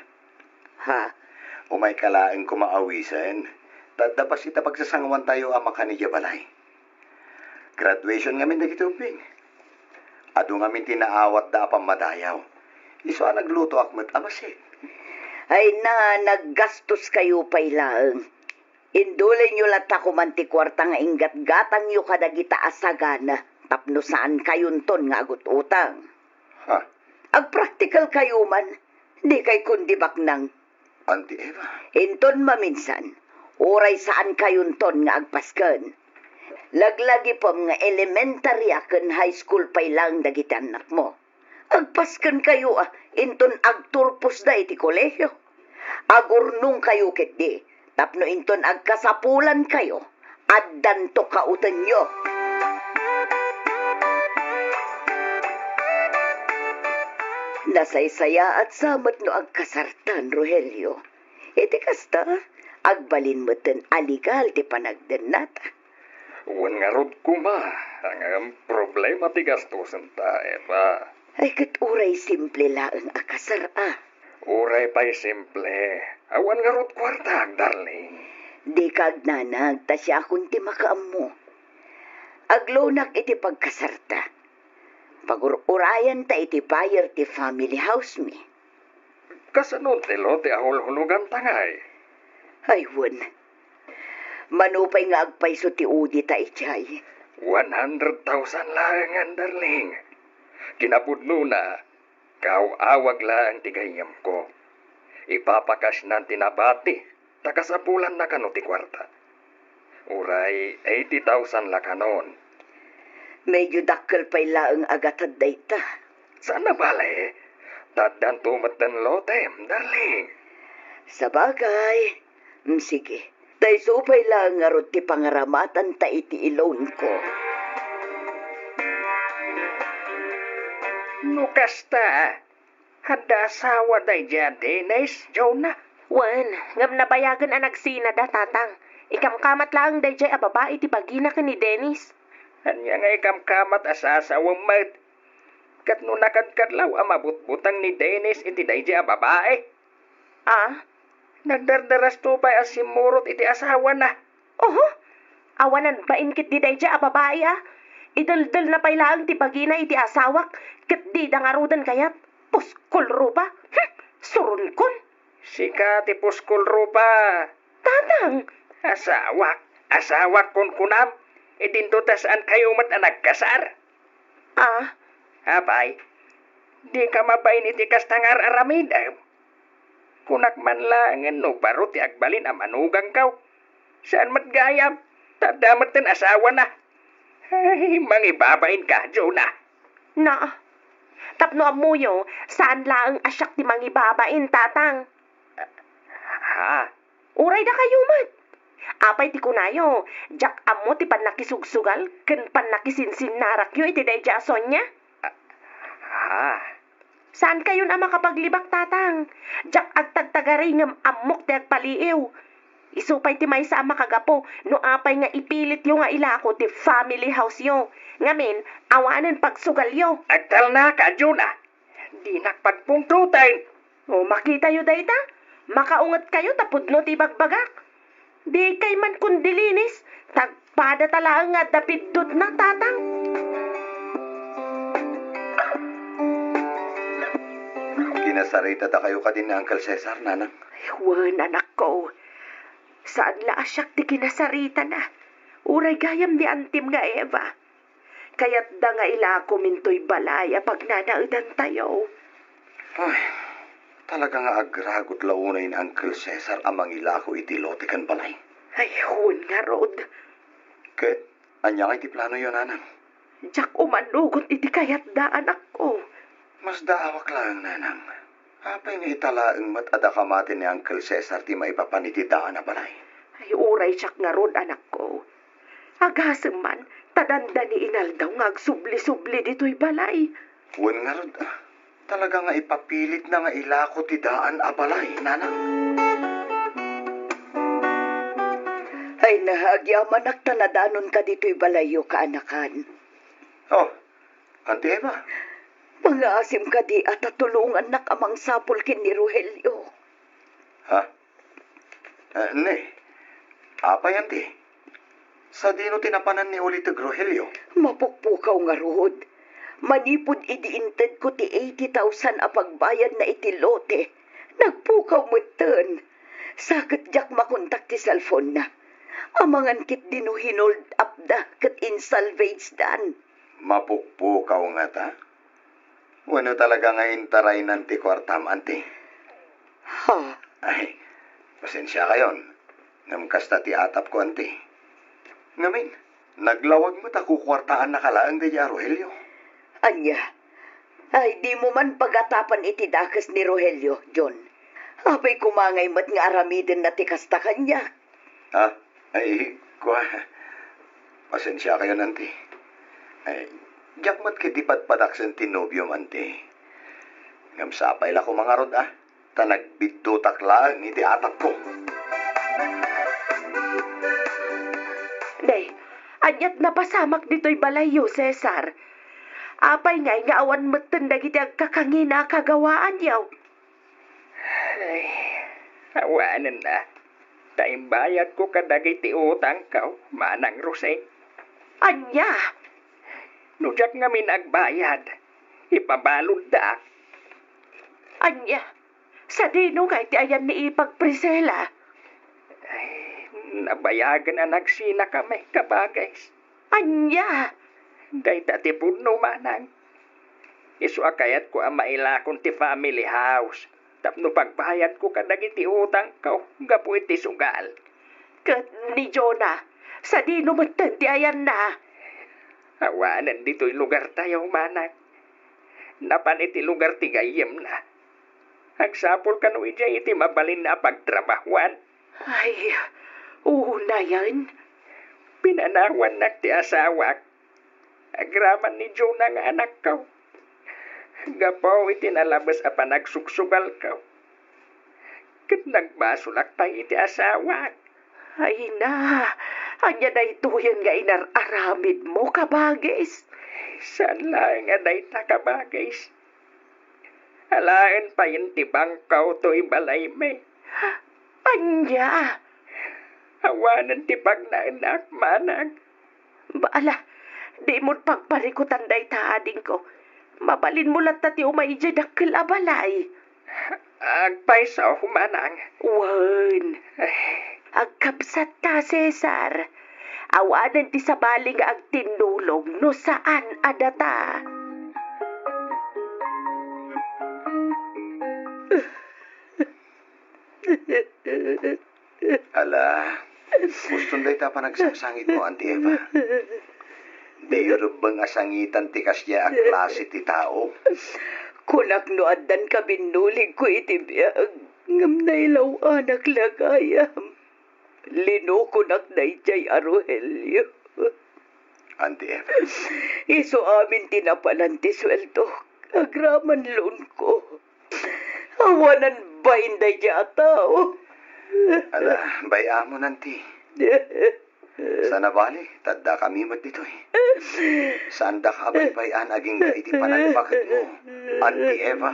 Ha? Umayka laeng koma awisen. Ta adda bassit a pagsasanguantayo a makan idiay balay. Graduation ngamin dagiti ubbing. Adu ngamin ti naawatda a pammadayaw. Isu a naglutoak met a bassit. Ay na, naggastoskayo pay laeng. Indulinyo latta koman ti kuarta nga inggatgatangyo kadagita a sagana tapno saankayonton nga agut-utang. Ha? Agpraktikalkayo man, dikay kundi baknang. Anti Eva. Inton maminsan, uray saankayonton nga agpasken. Laglagipem nga elementarya ken high school pay laeng dagiti annakmo. Agpaskenkayo a inton agturposda iti kolehio. Agurnongkayo ketdi tapno inton agkasapulankayo, addanto kautenyo. Nasaysayaat sa met no agkasartan, Rogelio. Iti kasta, agbalin metten a legal ti panagdennata. Wen ngarud koma, ngem problema ti gastosenta, Eva. Ay, ket uray simple laeng a kasar a. Uray pay simple, awan ngarud kuartak, darling. Dika agnanag ta siakon ti makaammo. Aglunak iti pagkasarta. Pagur-urayanta iti buyer ti family house mi. Kasano ti lote a hulhuloganta ngay? Ay, wen. Mano pay nga agpayso ti udita idiay? One hundred thousand laengen, darling. Kinapudnona, kaaw-awag laeng ti gayyemko. Ipapakasnan ti nabati, ta kasapulanna kano ti kuarta. Uray eighty thousand la kanon. Medyo dakkel pay laeng a gatad dayta. Saan a bale, ta addanto metten lotem, darling. Sabagay. Mm, sige. Ta isu pay laeng ngarud ti pangaramatanta iti i-loanko. No kasta, adda asawa daydiay a Dennis, Jonah? Wen, ngem nabayagen a nagsinada, Tatang. Ikamkamat laeng daydiay a babai ti bagina ken ni Dennis. Ania nga ikamkamat a sasawem met? Ket no nakadkadlaw a mabutbuteng ni Dennis iti daydiay a babai? A? Nagdardarasto pay a simmurot iti asawana. Oho! Awanan bain ketdi daydiay a babai a. Ideldelna pay laeng ti bagina iti asawak, ket dida ngaruden kayat. Puskol rupa! Hm! Suronkon! Sika ti puskol rupa. Tatang! Asawak, asawak kunkunam, idinto ta saankayo met a nagkasar. A? Apay, dika mabain iti kasta nga ar-aramidem? Kunak man laengen no baro ti agbalin a manugangkaw. Saan met gayam, ta adda metten asawana. Ay, mangibabainka, Jonah. Na, tapno ammoyo, saan laeng a siak ti mangibabain, Tatang. Ha? Uray dakayo met. Apay ti kunayo, diak ammo ti pannakisugsugal ken pannakisinsinnarakyo iti daydiay a Sonia? Ah, ah. Saankayon a makapaglibak, Tatang. Diak agtagtagari ngem ammok ti agpaliiw. Isu pay ti maysa a makagapu no apay nga ipilityo nga ilako ti family house-yo. Ngamin, awanen pagsugalyo. Agtalnaka, Jonah. Dinak pagpungtoten. O, makitayo dayta. Makaungetkayo ta pudno ti ibagbagak. Dikay man kundilinis, tagpada ta laeng nga adda piddutna, Tatang. Kinasaritadakayo kadi ni Uncle Cesar, Nanang? Ay, wen, anakko. Saan la a siak ti kinasaritana. Uray gayam ni antim nga Eva. Kayatda nga ilakomin toy balay a pagnanaedantayo. Ay, talaga nga agragot la unay ni Uncle Cesar a mangilako iti lote ken balay. Ay, wen ngarud. Ket ania ngay ti planoyo, Nanang? Diak umanugot iti kayatda, anakko. Masdaawak laeng, Nanang. Apay nga ita laeng met a dakamatay ni Uncle Cesar ti maipapan iti daan a balay? Ay, uray siak ngarud, anakko. Agasem man, ta dandani inaldaw nga agsubli-subli ditoy balay. Wen ngarud, ah. Talaga nga ipapilitna nga ilako ti daan a balay, Nanang. Ay na, agyamanak ta nadanonka ditoy balayyo, kaanakan. Oh, Auntie Eva. Mangaasim kadi a ta tulongannak a mangsapul ken ni Rogelio. Ha? Eh, ne, apay, Auntie? Sadino ti napanan ni uliteg Rogelio? Mapukpukaw ngarud. Manipud idi intedko ti eighty thousand a pagbayadna iti lote, nagpukaw metten. Sa ket diak makontak ti cellphone-na. Amangan ketdi no hinold up-da ket insalvage-dan. Mapukpukaw ngata? Wenno talaga nga intaraynan ti kuartam, Auntie? Ha? Ay, pasensiakayon. Ngem kasta ti atapko, Auntie. Ngamin, naglawag met a kukuartaannaka laeng daydi a Rogelio. Ania? Ay, dimo man pagatapan iti dakes ni Rogelio, John. Apay koma ngay met nga aramidenna ti kasta kaniak? Ha? Ay, kua, pasensiakayon, Auntie. Ay, diak met ketdi padpadaksen ti nobiom, Auntie. Ngem sapay la koma ngarud, a, ta nagbiddutak laeng iti atapko. Ne, aniat napasamak ditoy balayyo, Cesar? Apay ngay nga awan metten dagiti agkakangina a kagawaanyo? Ay, awanen a. Ta imbayadko kadagiti utangko, Manang Rosing. Ania? No diak ngamin agbayad, ipabaluddak. Ania? Sadino ngay ti ayan ni Ipag Priscilla? Ay, nabayagen a nagsinakami, kabagis. Ania? Dayta ti pudno, Manang. Isu a kayatko a mailakon ti family house tapno pagbayadko kadagiti utangko gapu iti sugal. Ket ni Jonah, sadino metten ti ayanna? Awanen ditoy lugartayo, Manang. Napan iti lugar ti gayyemna. Agsapul kano idiay iti mabalin a pagtrabahoan? Ay, unayen. Pinanawannak ti asawak agraman ni Jonah nga anakko. Gapu iti nalabes a panagsuksugalko, ket nagbasolak pay iti asawak. Ay na, ania daytoyen nga inar-aramidmo, kabagis? Saan laeng a dayta, kabagis. Alaen payen ti bangko toy balaymi. Ania? Awanen ti pagnaenak, Manang. Baala, dimon pagparikutan dayta, adingko. Mabalinmo latta ti umay idiay dakkel a balay. Agpayso, Manang. Wen. Agkabsatta, Cesar. Awanen ti sabali nga agtinnulong no saan a data. Ala, guston dayta panagsangsangitmo, Auntie Eva? Diyo rebbeng a sangitan ti kasdiay a klase ti tao. Kunak no addan kabinnuligko iti biag, ngem nailaw-anak la gayam. Linukonak daydiay a Rogelio. Auntie Eva. Isu amin ti napanan ti sueldok. Agraman, Lonko. Awanan bain daydiay a tao. Ala, bay-amon, Auntie. Saan a bale, ta addakami met ditoy. Saandak a baybay-an agingga iti panagpaketmo, Auntie Eva.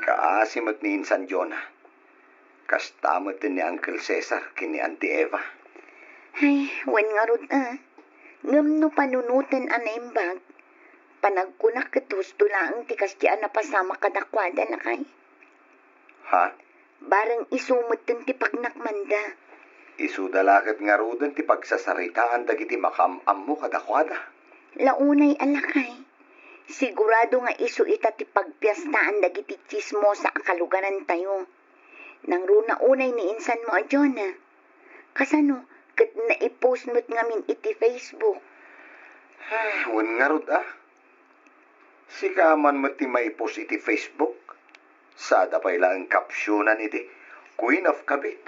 Kaasi met ni Insan Jonah. Kasta met ni Uncle Cesar ken ni Auntie Eva. Ay, wen ngarud, a. Ngem no panunoten a naimbag, panagkunak ket husto laeng ti kasdiay a napasamak kadakuada, lakay. Ha? Bareng isu metten ti pagnakmanda. Isuda la ket ngaruden ti pagsasaritaan dagiti makaam-ammo kadakuada. La unay a, lakay. Sigurado nga isu ita ti pagpiestaan dagiti tsismosa a kalugarantayo. Nangruna unay ni insanmo a Jonah. Kasano ket naipost met ngamin iti Facebook? Ay, wen ngarud, a. Sika man met ti maipost iti Facebook. Sada pay laeng captionan iti Queen of Kabit.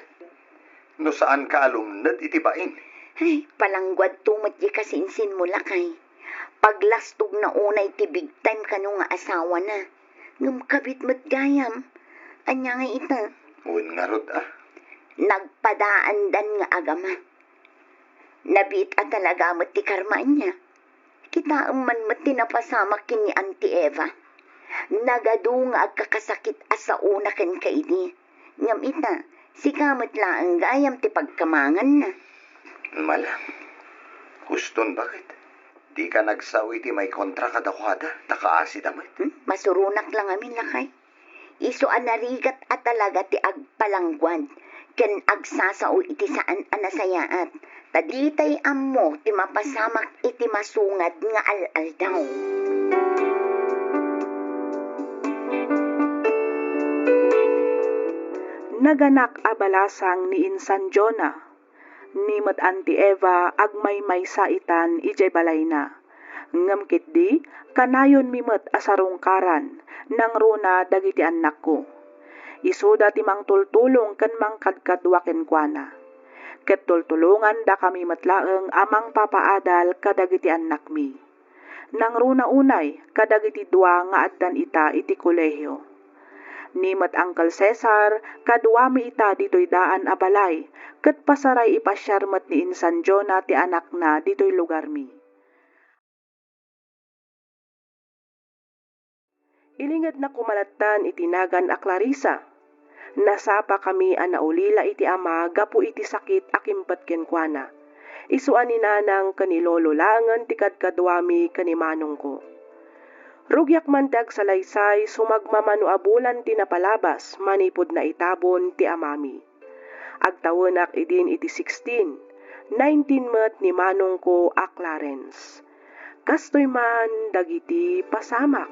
No saanka a lumned iti bain. Ay, palangguadto met diay kasinsinmo, lakay. Paglastogna unay ti big time kano nga asawana. Ngem kabit met gayam. Ania ngay ita? Wen ngarud, a. Nagpadaandan nga agama. Nabiit a talaga met ti karma ania. Kitaem man met ti napasamak ken ni Auntie Eva. Nagadu nga agkakasakit a saona kenka idi. Ngem ita, sika met laeng gayam ti pagkamanganna. Malam. Huston, baket. Dika nagsao iti maikontra kadakuada, ta kaasida met. Hmm? Masuronak la ngamin, lakay. Isu a narigat a talaga ti agpalangguad ken agsasao iti saan a nasayaat, ta ditay ammo ti mapasamak iti masungad nga al-aldaw. Naganak a balasang ni Insan Jonah. Ni met Auntie Eva agmaymaysa itan idiay balayna. Ngem ketdi, kanayonmi met a sarungkaran, nangruna dagiti annakko. Isuda ti mangtultulong ken mangkadkadua kenkuana. Ket tultulongandakami met laeng a mangpapaadal kadagiti annakmi. Nangruna unay kadagiti dua nga addan ita iti kolehio. Ni met Uncle Cesar, kaduami ita ditoy daan a balay, ket pasaray ipasiar met ni Insan Jonah ti anakna ditoy lugarmi. Ilingedna koma lattan iti nagan a Clarissa. Nasapakami a naulila iti ama gapu iti sakit a kimpet kenkuana. Isu a ni Nanang ken ni Lolo laengen ti kadkaduami ken ni manongko. Rugiak man ti agsalaysay, sumagmamano a bulan ti napalabas manipud naitabon ti amami. Agtawenak idin iti sixteen, nineteen met ni manongko a Clarence. Kastoy man dagiti pasamak.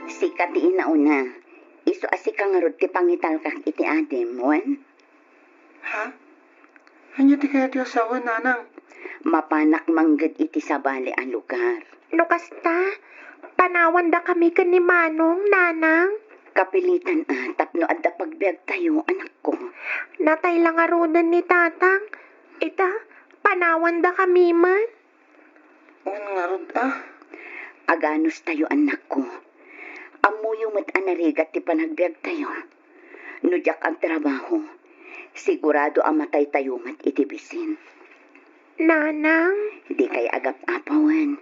Sika ti inauna. Isu a sika ngarud ti pangitalkak iti adim, wen? Ha? Ania ti kayatyo a sawen, Nanang? Mapanak mangged iti sabali a lugar. No kasta, panawandakami ken ni Manong, Nanang. Kapilitan a tapno adda pagbiagtayo, anakko. Natay la ngaruden ni Tatang. Ita, panawandakami met. Wen ngarud, a. Aganustayo, annakko. Ammoyo met a narigat ti panagbiagtayo. No diak agtrabaho, sigurado a mataytayo met iti bisin. Nanang? Dikay agap-apawen.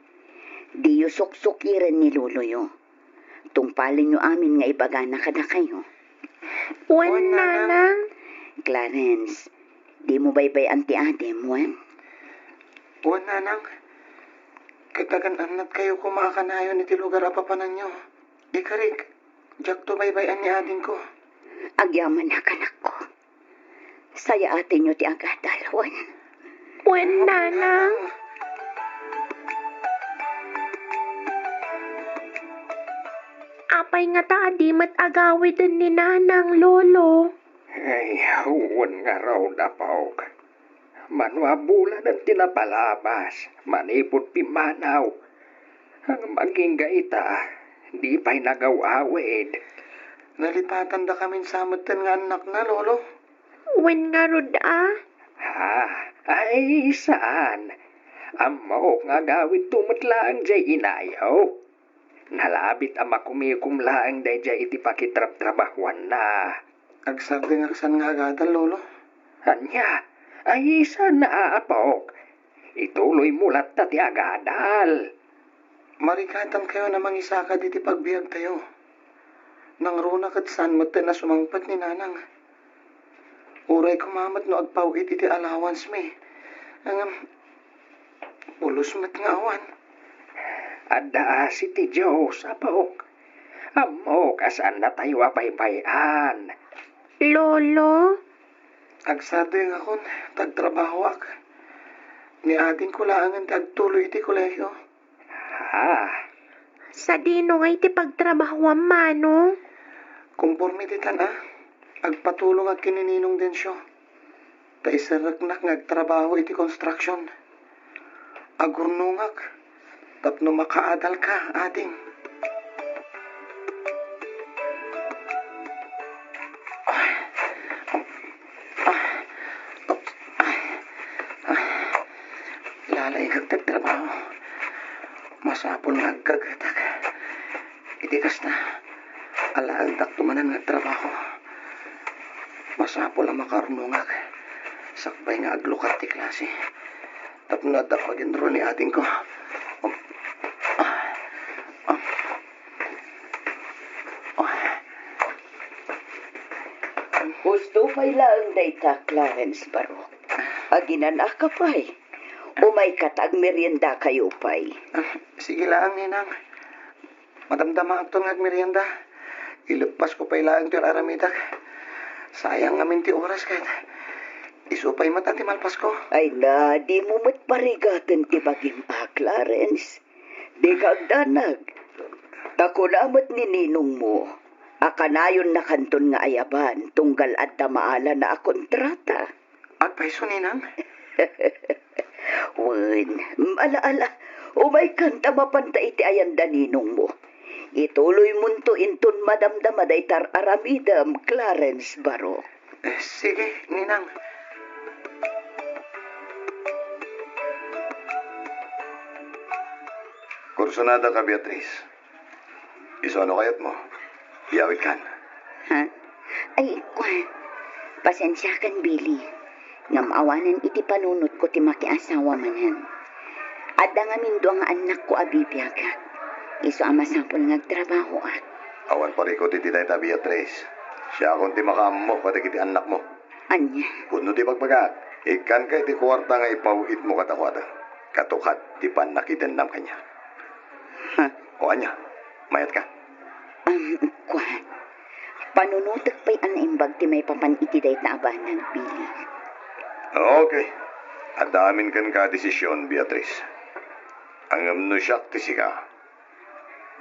Diyo suksukiren ni loloyo. Tungpalenyo amin nga ibagana kadakayo. Wen, Wen, Nanang. Nanang. Clarence, dimo baybay-an ti adim, wen? Wen, Nanang. Ket nagan-annadkayo koma a kanayon iti lugar a papananyo. Ikarik, diakto baybay-an ni adingko. Agyamanak, anakko. Sayaatenyo ti agadal, wen? Wen, Nanang. Apay ngata a di met agawiden ni Nanang, Lolo? Ay, wen ngarud, apok. Mano a bulanen ti napalabas manipud pimmanaw. Ngem agingga ita, di pay nagaw-awid. Nalipatandakamin sa metten nga annakna, Lolo. Wen ngarud a? Ha? Ay, saan. Ammok nga agawidto met laeng jay inayo. Nalabit a makumikom laeng dayjay iti pakitrabtrabahuanna. Agsardengak saan nga agadal, Lolo. Ania? Ay, saan a, apok. Ituloymo latta ti agadal. Marigatankayon a mangisakad iti pagbiagtayo. Nangruna ket saan metten a sumangpet ni Nanang. Uray koma met no agpaw-it iti allowance mi. Ngem, pulos met nga awan. Adda asi ti Dios, apok. Ammok a saannatayo a baybay-an. Lolo? Agsardengakon, ta agtrabahoak. Ni adingko laengen ti agtuloy iti kolehio. Ha? Sadino ngay ti pagtrabahoam, Manong? Komporme ditan a, agpatulongak ken ni Ninong Dencio. Ta iserreknak nga agtrabaho iti construction. Agurnongak tapno makaadalka, ading. Lalaingek ti trabaho. Masapul nga aggagetak. Iti kasta, alaagdakto manen nga trabaho. Masapul a makaurnongak sakbay nga aglukat ti klase. Tapno adda paginro ni adingko. Husto pay laeng dayta, Clarence Baruch. Aginan-aka pay. Umayka ta agmeriendakayo pay. Ah, sige laeng, Ninang. Madamdamaakton nga agmerienda. Ileppasko pay laeng ti ar-aramidak. Sayang ngamin ti oras ket isu pay met a ti malpasko. Ay na, dimo met parigaten ti bagim a, Clarence. Dika agdanag. Ta kuna met ni ninongmo a kanayonnakanton nga ayaban tunggal adda maalana a kontrata. Agpayso, Ninang? Wen, ala, ala, umaykan ta mapanta iti ayan da ninongmo. Ituloymonto inton madamdama dayta ar-aramidem, Clarence Baruch. Eh, sige, Ninang. Kursunada ka, Beatriz. Isu, ano kayatmo? Iyawidkan. Ha? Ay, kua. Pasensiakan, Billy. Ngem awanen iti panunotko ti makiasawa manen. Adda ngamin dua nga annakko a bibiagak. Isu a masapul nga agtrabahoak. Awan parikut iti dayta, Beatriz. Siakon ti makaammo kadagiti annakmo. Ania? Pudno ti bagbagak, ikkanka iti kuarta nga ipaw-itmo kadakuada. Katukad ti pannakitennam kaniak. Ha? O ania? Mayatka? Um, kua. Panunotek pay a naimbag ti maipapan iti dayta a banag, Billy. Okay. Adda amin kenka a desisyon, Beatriz. Ngem no siak ti sika,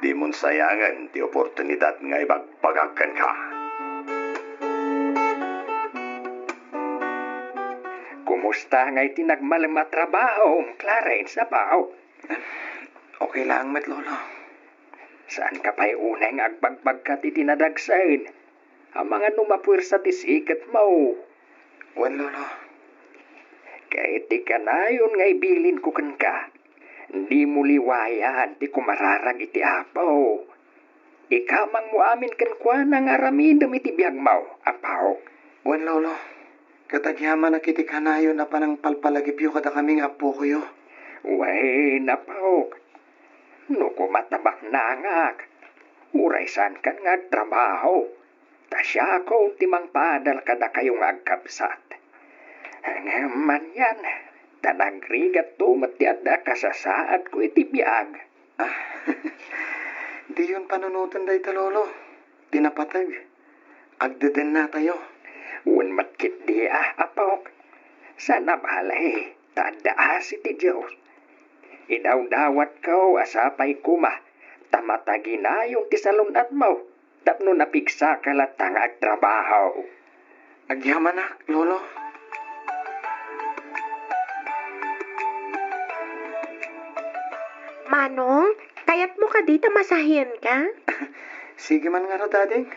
dimon sayangen ti oportunidad nga ibagbagak kenka. Kumusta ngay ti nagmalem a trabahom, Clarence, apo? Okay laeng met, Lolo. Saanka pay unay nga agbagbagkat iti nadagsen? Amangan no mapuersa ti siketmo. Wen, Lolo. Ket ti kanayon nga ibilinko kenka, dimo liwayan ti kumararag iti Apo. Ikamangmo amin kenkuana nga aramidem iti biagmo, apo. Wen, Lolo. Ket agyamanak iti kanayon a panangpalpalagipyo kadakami nga appokoyo. Wen, apo. No koma ta baknangak, uray saankan nga agtrabaho, ta siakon ti mangpaadal kadakayo nga agkabsat. Ngem anian, ta nagrigatto met ti adda a kasasaadko iti biag. Ah, diyon panunoten dayta, Lolo. Ti napateg, agdedennatayo. Wen met ketdi a, apok. Saan a bale, ta adda asi ti Dios. Idawdawatko a sapay koma ta mataginayon ti salun-atmo tapno napigsaka latta nga agtrabaho. Agyamanak, Lolo. Manong, Kayatmo kadi ta masahienka? Sige man ngarud, ading.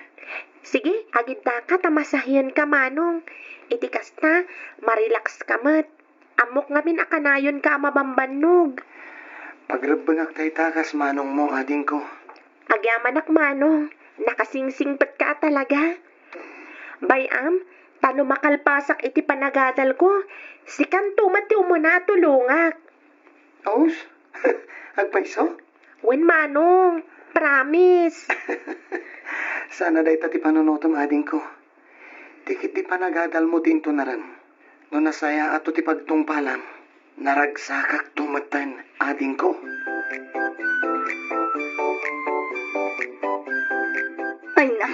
Sige, agidaka ta masahienka, Manong. Iti kasta, marelax ka met. Ammok ngamin a kanayonka a mabambannog. Pagrebbengak dayta kas manongmo, adingko. Agyamanak, Manong. Nakasingsingpetka a talaga. Bay-am, ta no makalpasak iti panagadalko, sikanto met ti umuna a tulongak. Aus? Agpayso? Wen, Manong. Promise. Saan a dayta ti panunotem, adingko. Ti ketdi panagadalmo ti intunarem. No nasayaatto ti pagtungpalam, naragsakakto metten, adingko. Ay na,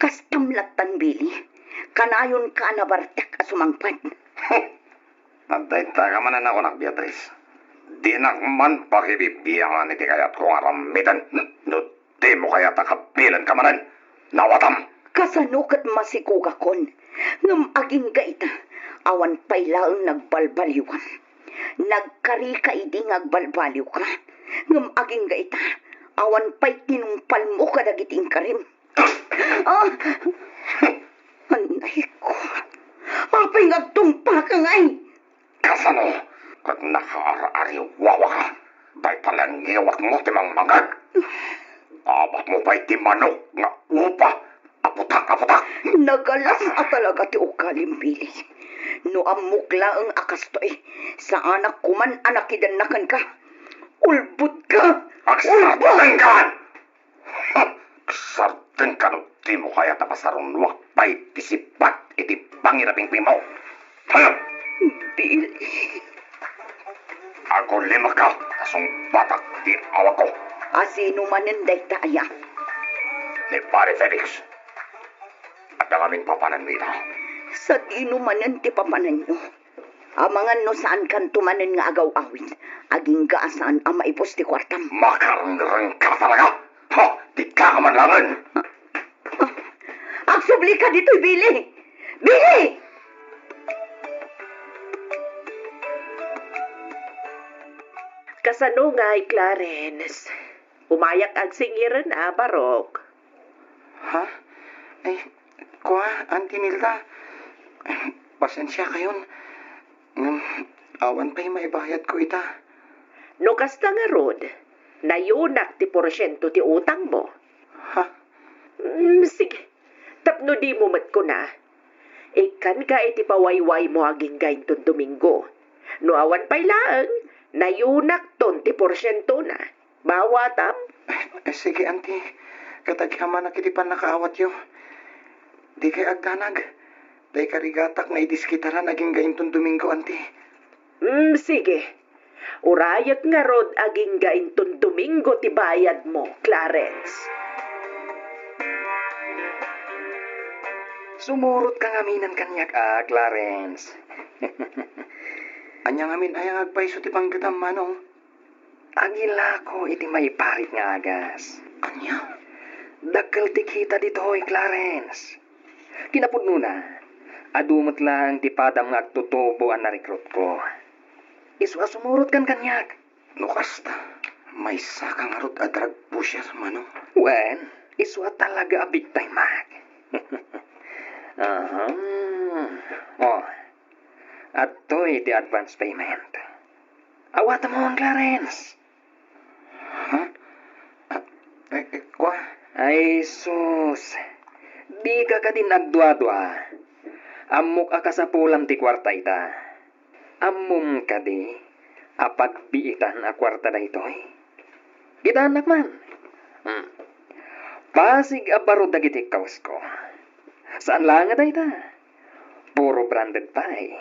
kastam lattan, Billy. Kanayonka a nabartek a sumangpet. Adda ita ka manen a kunak, Beatrice. Dinak man pakibibiangan iti kayatko nga aramiden. No dimo kayat a kabilenka manen, nawatam. Kasano ket masikugakon? Ngem agingga ita, awan pay laeng nagbalbaliwam. Nagkarika idi nga agbalbaliwka. Ngem agingga ita, awan pay tinungpalmo kadagiti inkarim. Ah! Anay ko. Apay nga agtungpaka ngay? Kasano ket nakaar-ariwawaka? Dayta langiwatmo ti mangmangeg. Abatmo pay ti manok nga upa a putak a putak. Nagalas a talaga ti ugalim, Billy. No ammok laeng a kastoy, saanak koman a nakidenna kenka. Ulbodka! Ulbod! Agsardenkan! Agsardengka no dimo kayat a pasarunoak pay ti sippat iti pangirapingpingmo. Hayop! Billy. Agulimekka ta sungbatak ti awagko. A sino manen dayta aya? Ni Pare Felix. Adda ngamin papananmi ita. Sadino manen ti papananyo? Amangan no saankanto manen nga agaw-awid, agingga a saan a maipus ti kuartam. Makarengrengka talaga! Ha! Dika ka man laengen! Ah, agsublika ditoy, Billy! Billy! Kasano ngay, Clarence? Umayak agsingiren a barok. Ha? Ay, kua, Auntie Nilda. Pasensiakayon. Ngem, awan pay maibayadko ita. No kasta ngarud, nayunak ti porsiento ti utangmo. Ha? Mm, sige. Tapno dimo met kuna, ikkanka iti pawaywaymo agingga inton Domingo. No awan pay laeng, nayunakton ti porsientona. Maawatam? Eh, sige, Auntie. Ket agyamanak iti pannakaawatyo. Dikay agdanag. Dayta karigatak nga idiskitaran agingga inton Domingo, Auntie. Mm, sige. Urayek ngarud agingga inton Domingo ti bayadmo, Clarence. Sumurotka ngaminen kaniak a, Clarence. Ania ngamin aya nga agpayso ti panggetam, Manong? Agilako iti maiparit nga agas. Ania? Dakkel ti kita ditoy, Clarence. Kinapudnona, adu met laeng ti padam nga agtutubo a narekrutko. Isu a sumurotkan kaniak. No kasta, maysaka ngarud a drug pusher, Manong? Wen, isu a talaga a big time-ak. Aha. Oh, adtoy ti advance payment. Awatam, Clarence. Ha? Ah, eh, eh, kua? Ay, sus. Dika kadin agduadua. Ammok a kasapulam ti kuarta ita. Ammom kadi a pagbiitan a kuarta daytoy? Kitaennak man. Hmm. Pasig a baro dagiti kawasko. Saan laeng a dayta. Puro branded pay.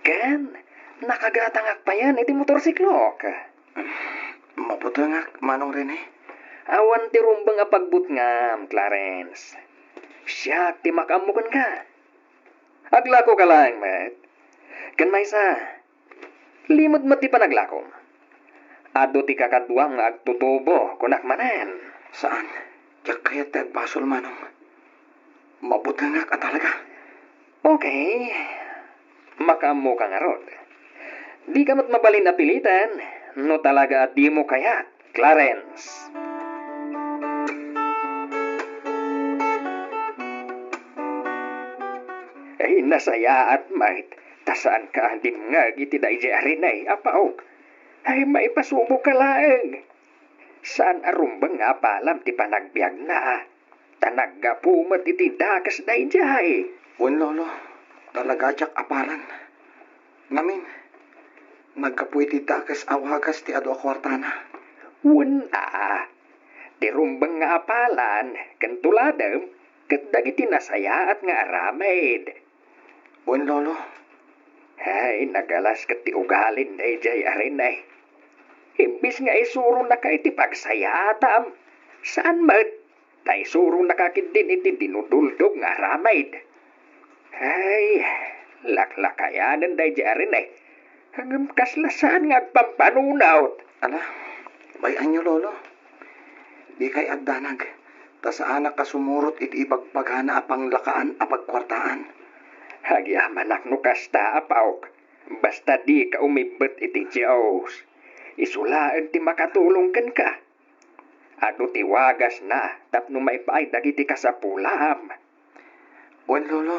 Ken, nakagatangak payen iti motorsiklok. Mabutengak, Manong Rene. Awan ti rumbeng a pagbutngam, Clarence. Siak ti makaammo kenka. Aglakoka laeng met. Ken maysa, limed met ti panaglakom. Adu ti kakaduam nga agtutubo, kunak manen. Saan. Diak kayat ti agbasol, Manong. Mabutengak a talaga. Okay. Makaammoka ngarud. Dika met mabalin a piliten no talaga a dimo kayat Clarence. Ay, nasayaat met, ta saanka a dimngeg iti daydiay a Rene, Apaok. Ay, maipasuboka laeng. Saan a rumbeng nga apalam ti panagbiagna, a. Ta naggapu met iti dakes daydiay. Wen, Lolo, talaga diak aparan. Ngamin, naggapu iti dakes a wagas ti adu a kuartana. Wen a, ti rumbeng nga apalan ken tuladem ket dagiti nasayaat nga aramid. Wen, Lolo. Ay, nagalas ket ti ugalin daydiay a Rene. Imbes nga isuronaka iti pagsayaatam, saan met, ta isuronaka ketdin iti dinuduldog nga aramid. Ay, laklakayanen daydiay a Rene. Ngem kasla saan nga agpampanunot. Ala, bay-anyo, Lolo. Dikay agdanag, ta saanak a sumurot iti ibagbagana a panglakaan a pagkuartaan. Agyamanak no kasta, Apaok, basta dika umibbet iti Dios. Isu laeng ti makatulong kenka. Adu ti wagasna tapno maipaay dagiti kasapulam. Wen, Lolo.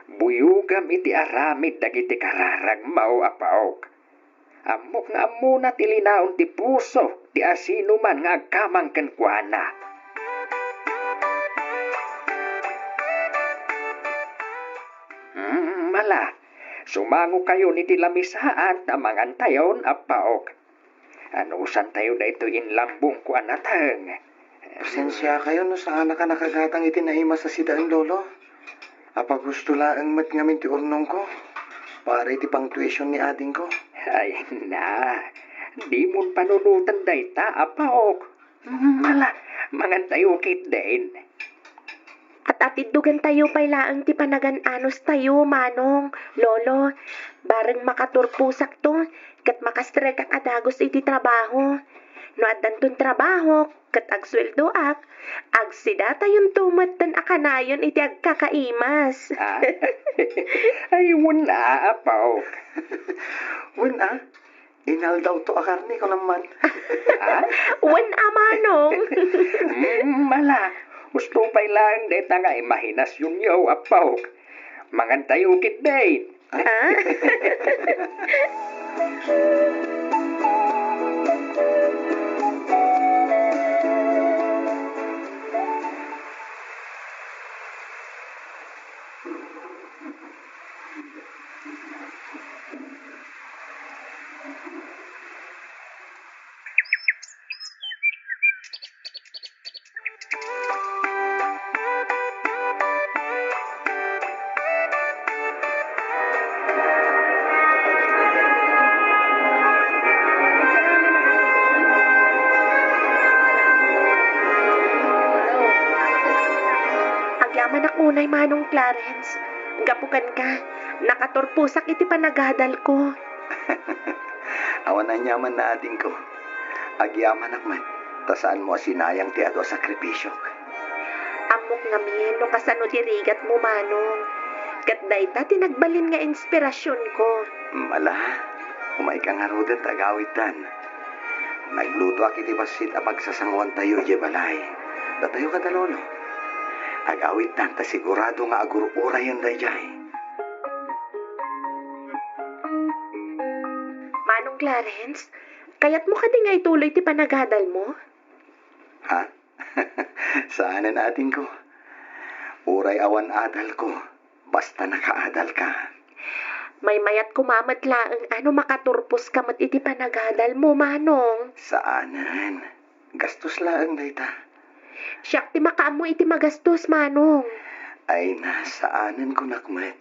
Buyogam iti aramid dagiti kararagmo, Apaok. Ammok nga ammona ti linaon ti puso ti asinoman nga agkamang kenkuana. Hmm, ala, sumangokayon iti lamisaan ta mangantayon, Apaok. Anusantayo daytoy inlambongko a nateng. Pasensiakayo no saanak a nakagatang iti naimas a sidaen, Lolo. Apagusto laeng met ngamin ti urnongko para iti pangtuition ni adingko. Ay na, dimon panunoten dayta, Apaok. Ala, mangantayo ketdin. At-atiddogentayo pay laeng ti panagan-anustayo, Manong, Lolo, bareng makaturposakto ket makastrekak a dagus iti trabaho. No addanton trabaho ket agsueldoak, agsidatayonto metten a kanayon iti agkakaimas. Ah, ay, wen a, Apaok. Wen a? Inaldawto a karne, kunam man. Ha? Wen a, Manong. Mm, ala, husto pay laeng dayta nga imahinasionyo, Apaok. Mangantayo ketdin. Ha? Agyamanak unay, Manong Clarence. Gapu kenka, nakaturposak iti panagadalko. Awan aniaman, adingko. Agyamanak met, ta saanmo a sinayang ti adu a sakripisiok. Ammok ngamin no kasano ti rigatmo, Manong. Ket dayta ti nagbalin nga inspirasionko. Ala, umayka ngaruden ta agawidtan. Naglutoak iti bassit a pagsasangoantayo idiay balay. Datayo kada Lolo. Agawidtan ta sigurado nga agur-urayen daydiay. Manong Clarence, kayatmo kadi nga ituloy ti panagadalmo? Ha? Saanen, adingko. Uray awan adalko, basta nakaadalka. Maymayat koma met laeng a no makaturposka met iti panagadalmo, Manong. Saanen. Gastos laeng dayta. Siak ti makaammo iti magastos, Manong. Ay na, saanen kunak met.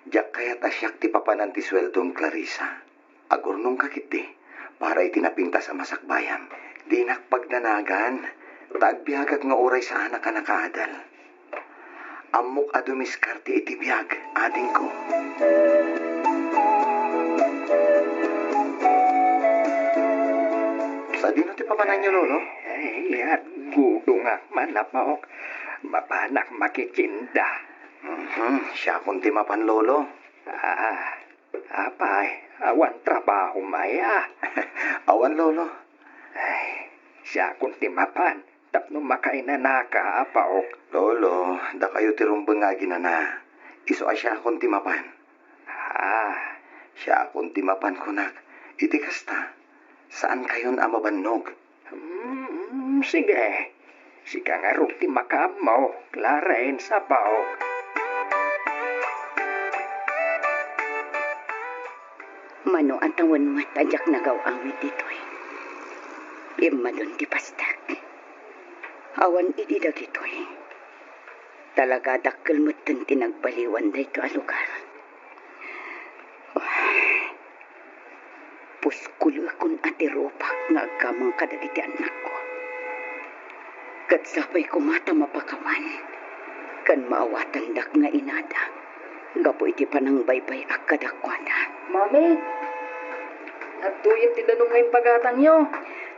Diak kayat a siak ti papanan ti sueldom, Clarissa. Agurnongka ketdi para iti napintas a masakbayam. Dinak pagdanagan, ta agbiagak nga uray saanak a nakaadal. Ammok a dumiskarte iti biag, adingko. Sadino ti papananyo, Lolo? Ay, aggudongak man, Apaok. Mapanak makikinda. Mhm, siakon ti mapan, Lolo. Ah, apay, awan trabahom aya? Awan, Lolo. Ay, siakon ti mapan tapno makainanaka, Apaok. Lolo, dakayo ti rumbeng nga aginana. Isu a siakon ti mapan. Ah, siakon ti mapan kunak. Iti kasta, saankayon a mabannog. Hmm, sige. Sika ngarud ti makaammo, Clarence, Apaok. Mano a tawen met a diak nagaw-awid ditoy. Immadun ti pastak. Awan idi dagitoy. Talaga dakkel metten ti nagbaliwan daytoy a lugar. Puskulekon a ti rupak nga agkameng kadagiti annakko. Ket sapay koma ta mapakawan ken maawatandak nga inada gapu iti panangbaybay-ak kadakuada. Mami, adtoyen ti danum nga impagatangyo.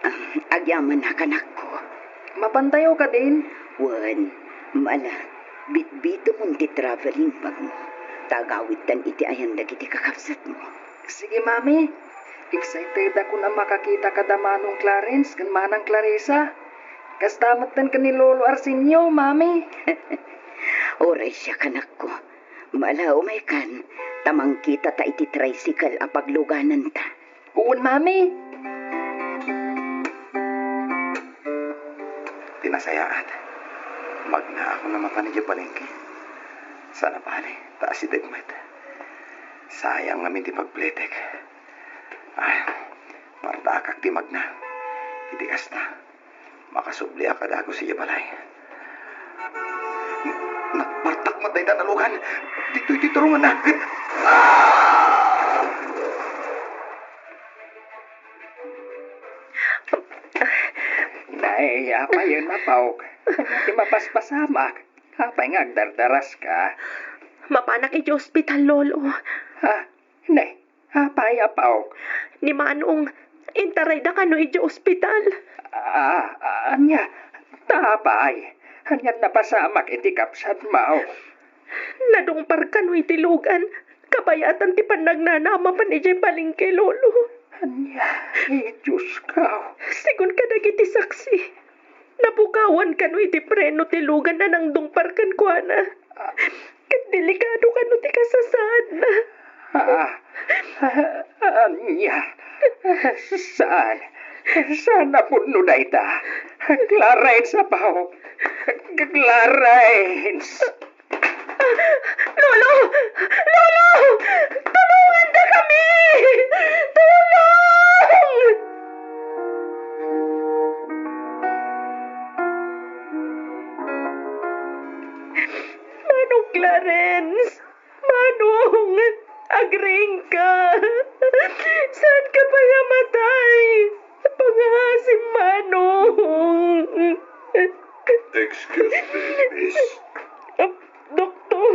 Ah, agyamanak, anakko. Mapantayo kadin? Wen, mala, bitbitemon ti traveling bagmo, ta agawidtan iti ayan dagiti kakabsatmo. Sige, Mami. Excited ako a makakita kada Manong Clarence ken Manang Clarissa. Kasta metten ken ni Lolo Arsenio, Mami. Uray siak, anakko. Mala, umaykan, ta mangkita ta iti tricycle a paglugananta. Wen, Mami. Ti nasayaat, magnaakon a mapan idiay palengke. Saan a bale, ta asideg met. Sayang ngamin ti pagpletek. Ay, partakak ti magna. Iti kasta, makasubliak a dagus idiay balay. Nagpartak met dayta a lugan. Ditoy ti turunganna. Ah! Nay, apayen, Apaok. Ania ti mapaspasamak? Apay nga agdardaraska? Mapanak idiay ospital, Lolo. Ha? Ne, apay, Apaok? Ni Manong, intarayda kano idiay ospital. Ah, ania? Ta apay? Anian napasamak iti kabsatmo? Nadungpar kano iti lugan, kabayatan ti pannagnana a mapan idiay palengke, Lolo. Ania? Ay, Diosko. Sigun kadagiti saksi, napukawan kano iti preno ti lugan a nangdungpar kenkuana. Ket delikado kano ti kasasaadna. Ah, ah, ania? Saan? Saan a pudno dayta? Clarence, Apaok. Clarence! Lolo! Lolo! Tulongandakami! Tulong! Manong Clarence! Manong! Agriingka! Saanka pay a matay? Pangaasim, Manong! Excuse me, miss. Ah, Doktor.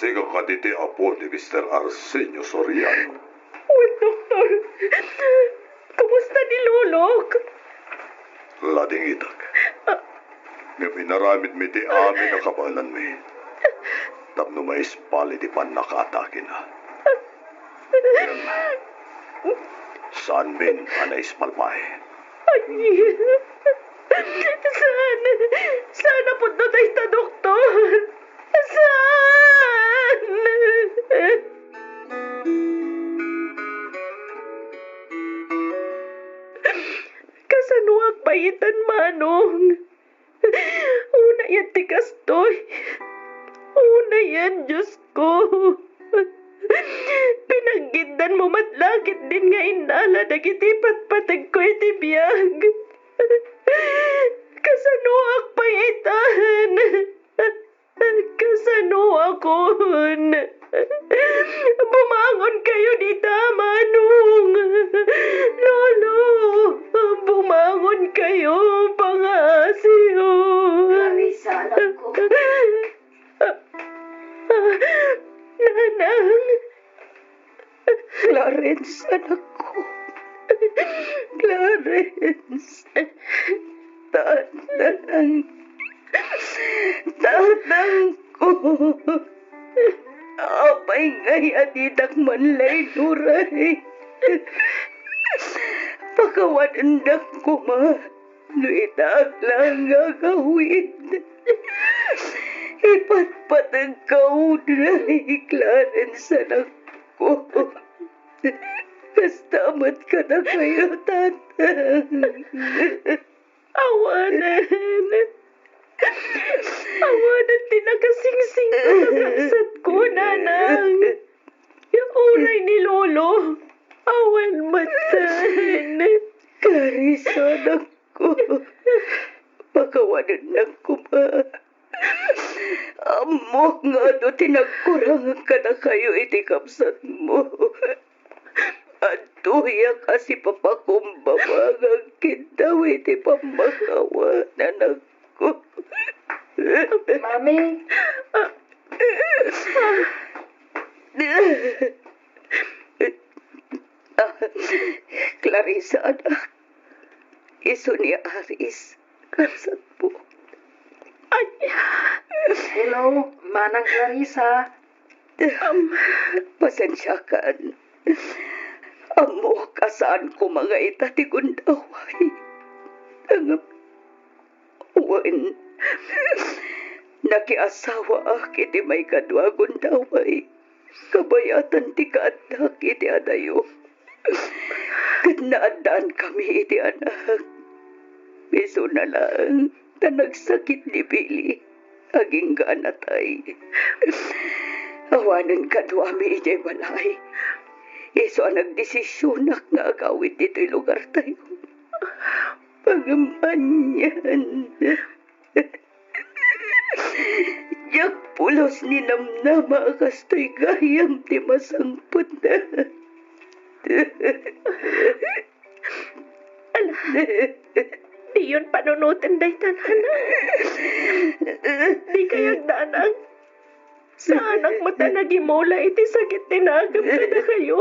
Sika kadi ti apo ni Mister Arsenio Soriano? Wen, Doktor. Kumusta ni Lolok? Ladingitak. Ah. Ngem inaramidmi ti amin a kabaelanmi tapno maispal iti pannakaatakena. Ngem saanmin a naispal pay. Ay, saan, saan a pudno dayta, Doktor? Saan? Kasanoak pay itan, Manong? Unayen ti kastoy. Unayen, Diosko. Pinaggiddanmo met la ketdin nga innala dagiti patpategko iti biag. Kasanoak pay itan? Kasanoakon? Bumangonkayo dita, Manong! Lolo! Bumangonkayo, pangaasiyo! Clarissa, anakko. Nanang! Clarence, anakko. Clarence. Tatang. Tatangko. Apay ngay a ditak man la inuray? Pakawanennak koma no itaak laeng nga agawid. Ipatpateg ka unay, Clarence, anakko. Kasta met kadakayo, Tatang. Awanen. Awanen ti nakasingsingko a kabsatko, Nanang. Uray ni Lolo, awan met ken. Clarissa, anakko, pakawanennak koma. Ammok nga adu ti nagkurang kadakayo iti kabsatmo. Adtoyak a sipapakumbaba nga agkiddaw iti pammakawan, anakko. Mami? Ah, Clarissa, anak. Isu ni Aris, kabsatmo. Ay. Hello, Manang Clarissa. Am, pasensiakan. Ammok a saan koma nga ita ti gundaway. Ngem, wen, nakiasawaak iti maikadua a gundaway. Kabayatan ti kaaddak iti adayo. Ket naaddaankami iti anak. Isuna laeng ta nagsakit ni Billy. Agingga a natay. Awanen kaduami idiay balay. Isu a nagdesisionak nga agawid ditoy lugartayo. Ngem anian. Diak pulos ninamnama a kastoy gayam ti masangpetna. Ala, diyon panunoten dayta, Nanang. Dikay agdanag. Saanak met a nagimula iti sakit ti nakem kadakayo.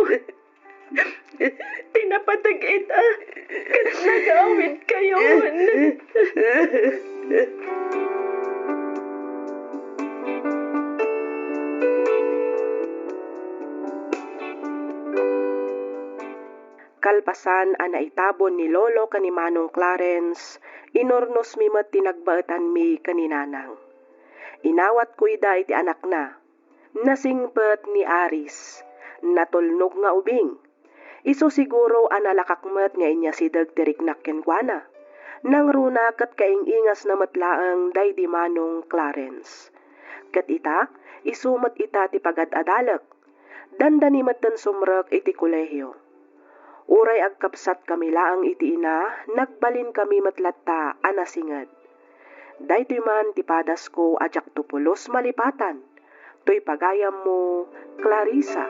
Ti napateg ita, ket nagawidkayon. Kalpasan a naitabon ni Lolo ken ni Manong Clarence, inurnosmi met ti nagbaetanmi ken ni Nanang. Inawatko ida iti anakna. Nasingpet ni Aris. Natulnog nga ubing. Isu siguro a nalakak met nga inyasideg ti riknak kenkuana. Nangruna ket kaing-ingasna met laeng daydi Manong Clarence. Ket ita, isu met ita ti pagad-adalek. Dandani metten sumrek iti kolehio. Uray agkabsatkami laeng iti ina, nagbalinkami met latta a nasinged. Daytoy man ti padasko a diakto pulos malipatan. Toy pagayammo, Clarissa.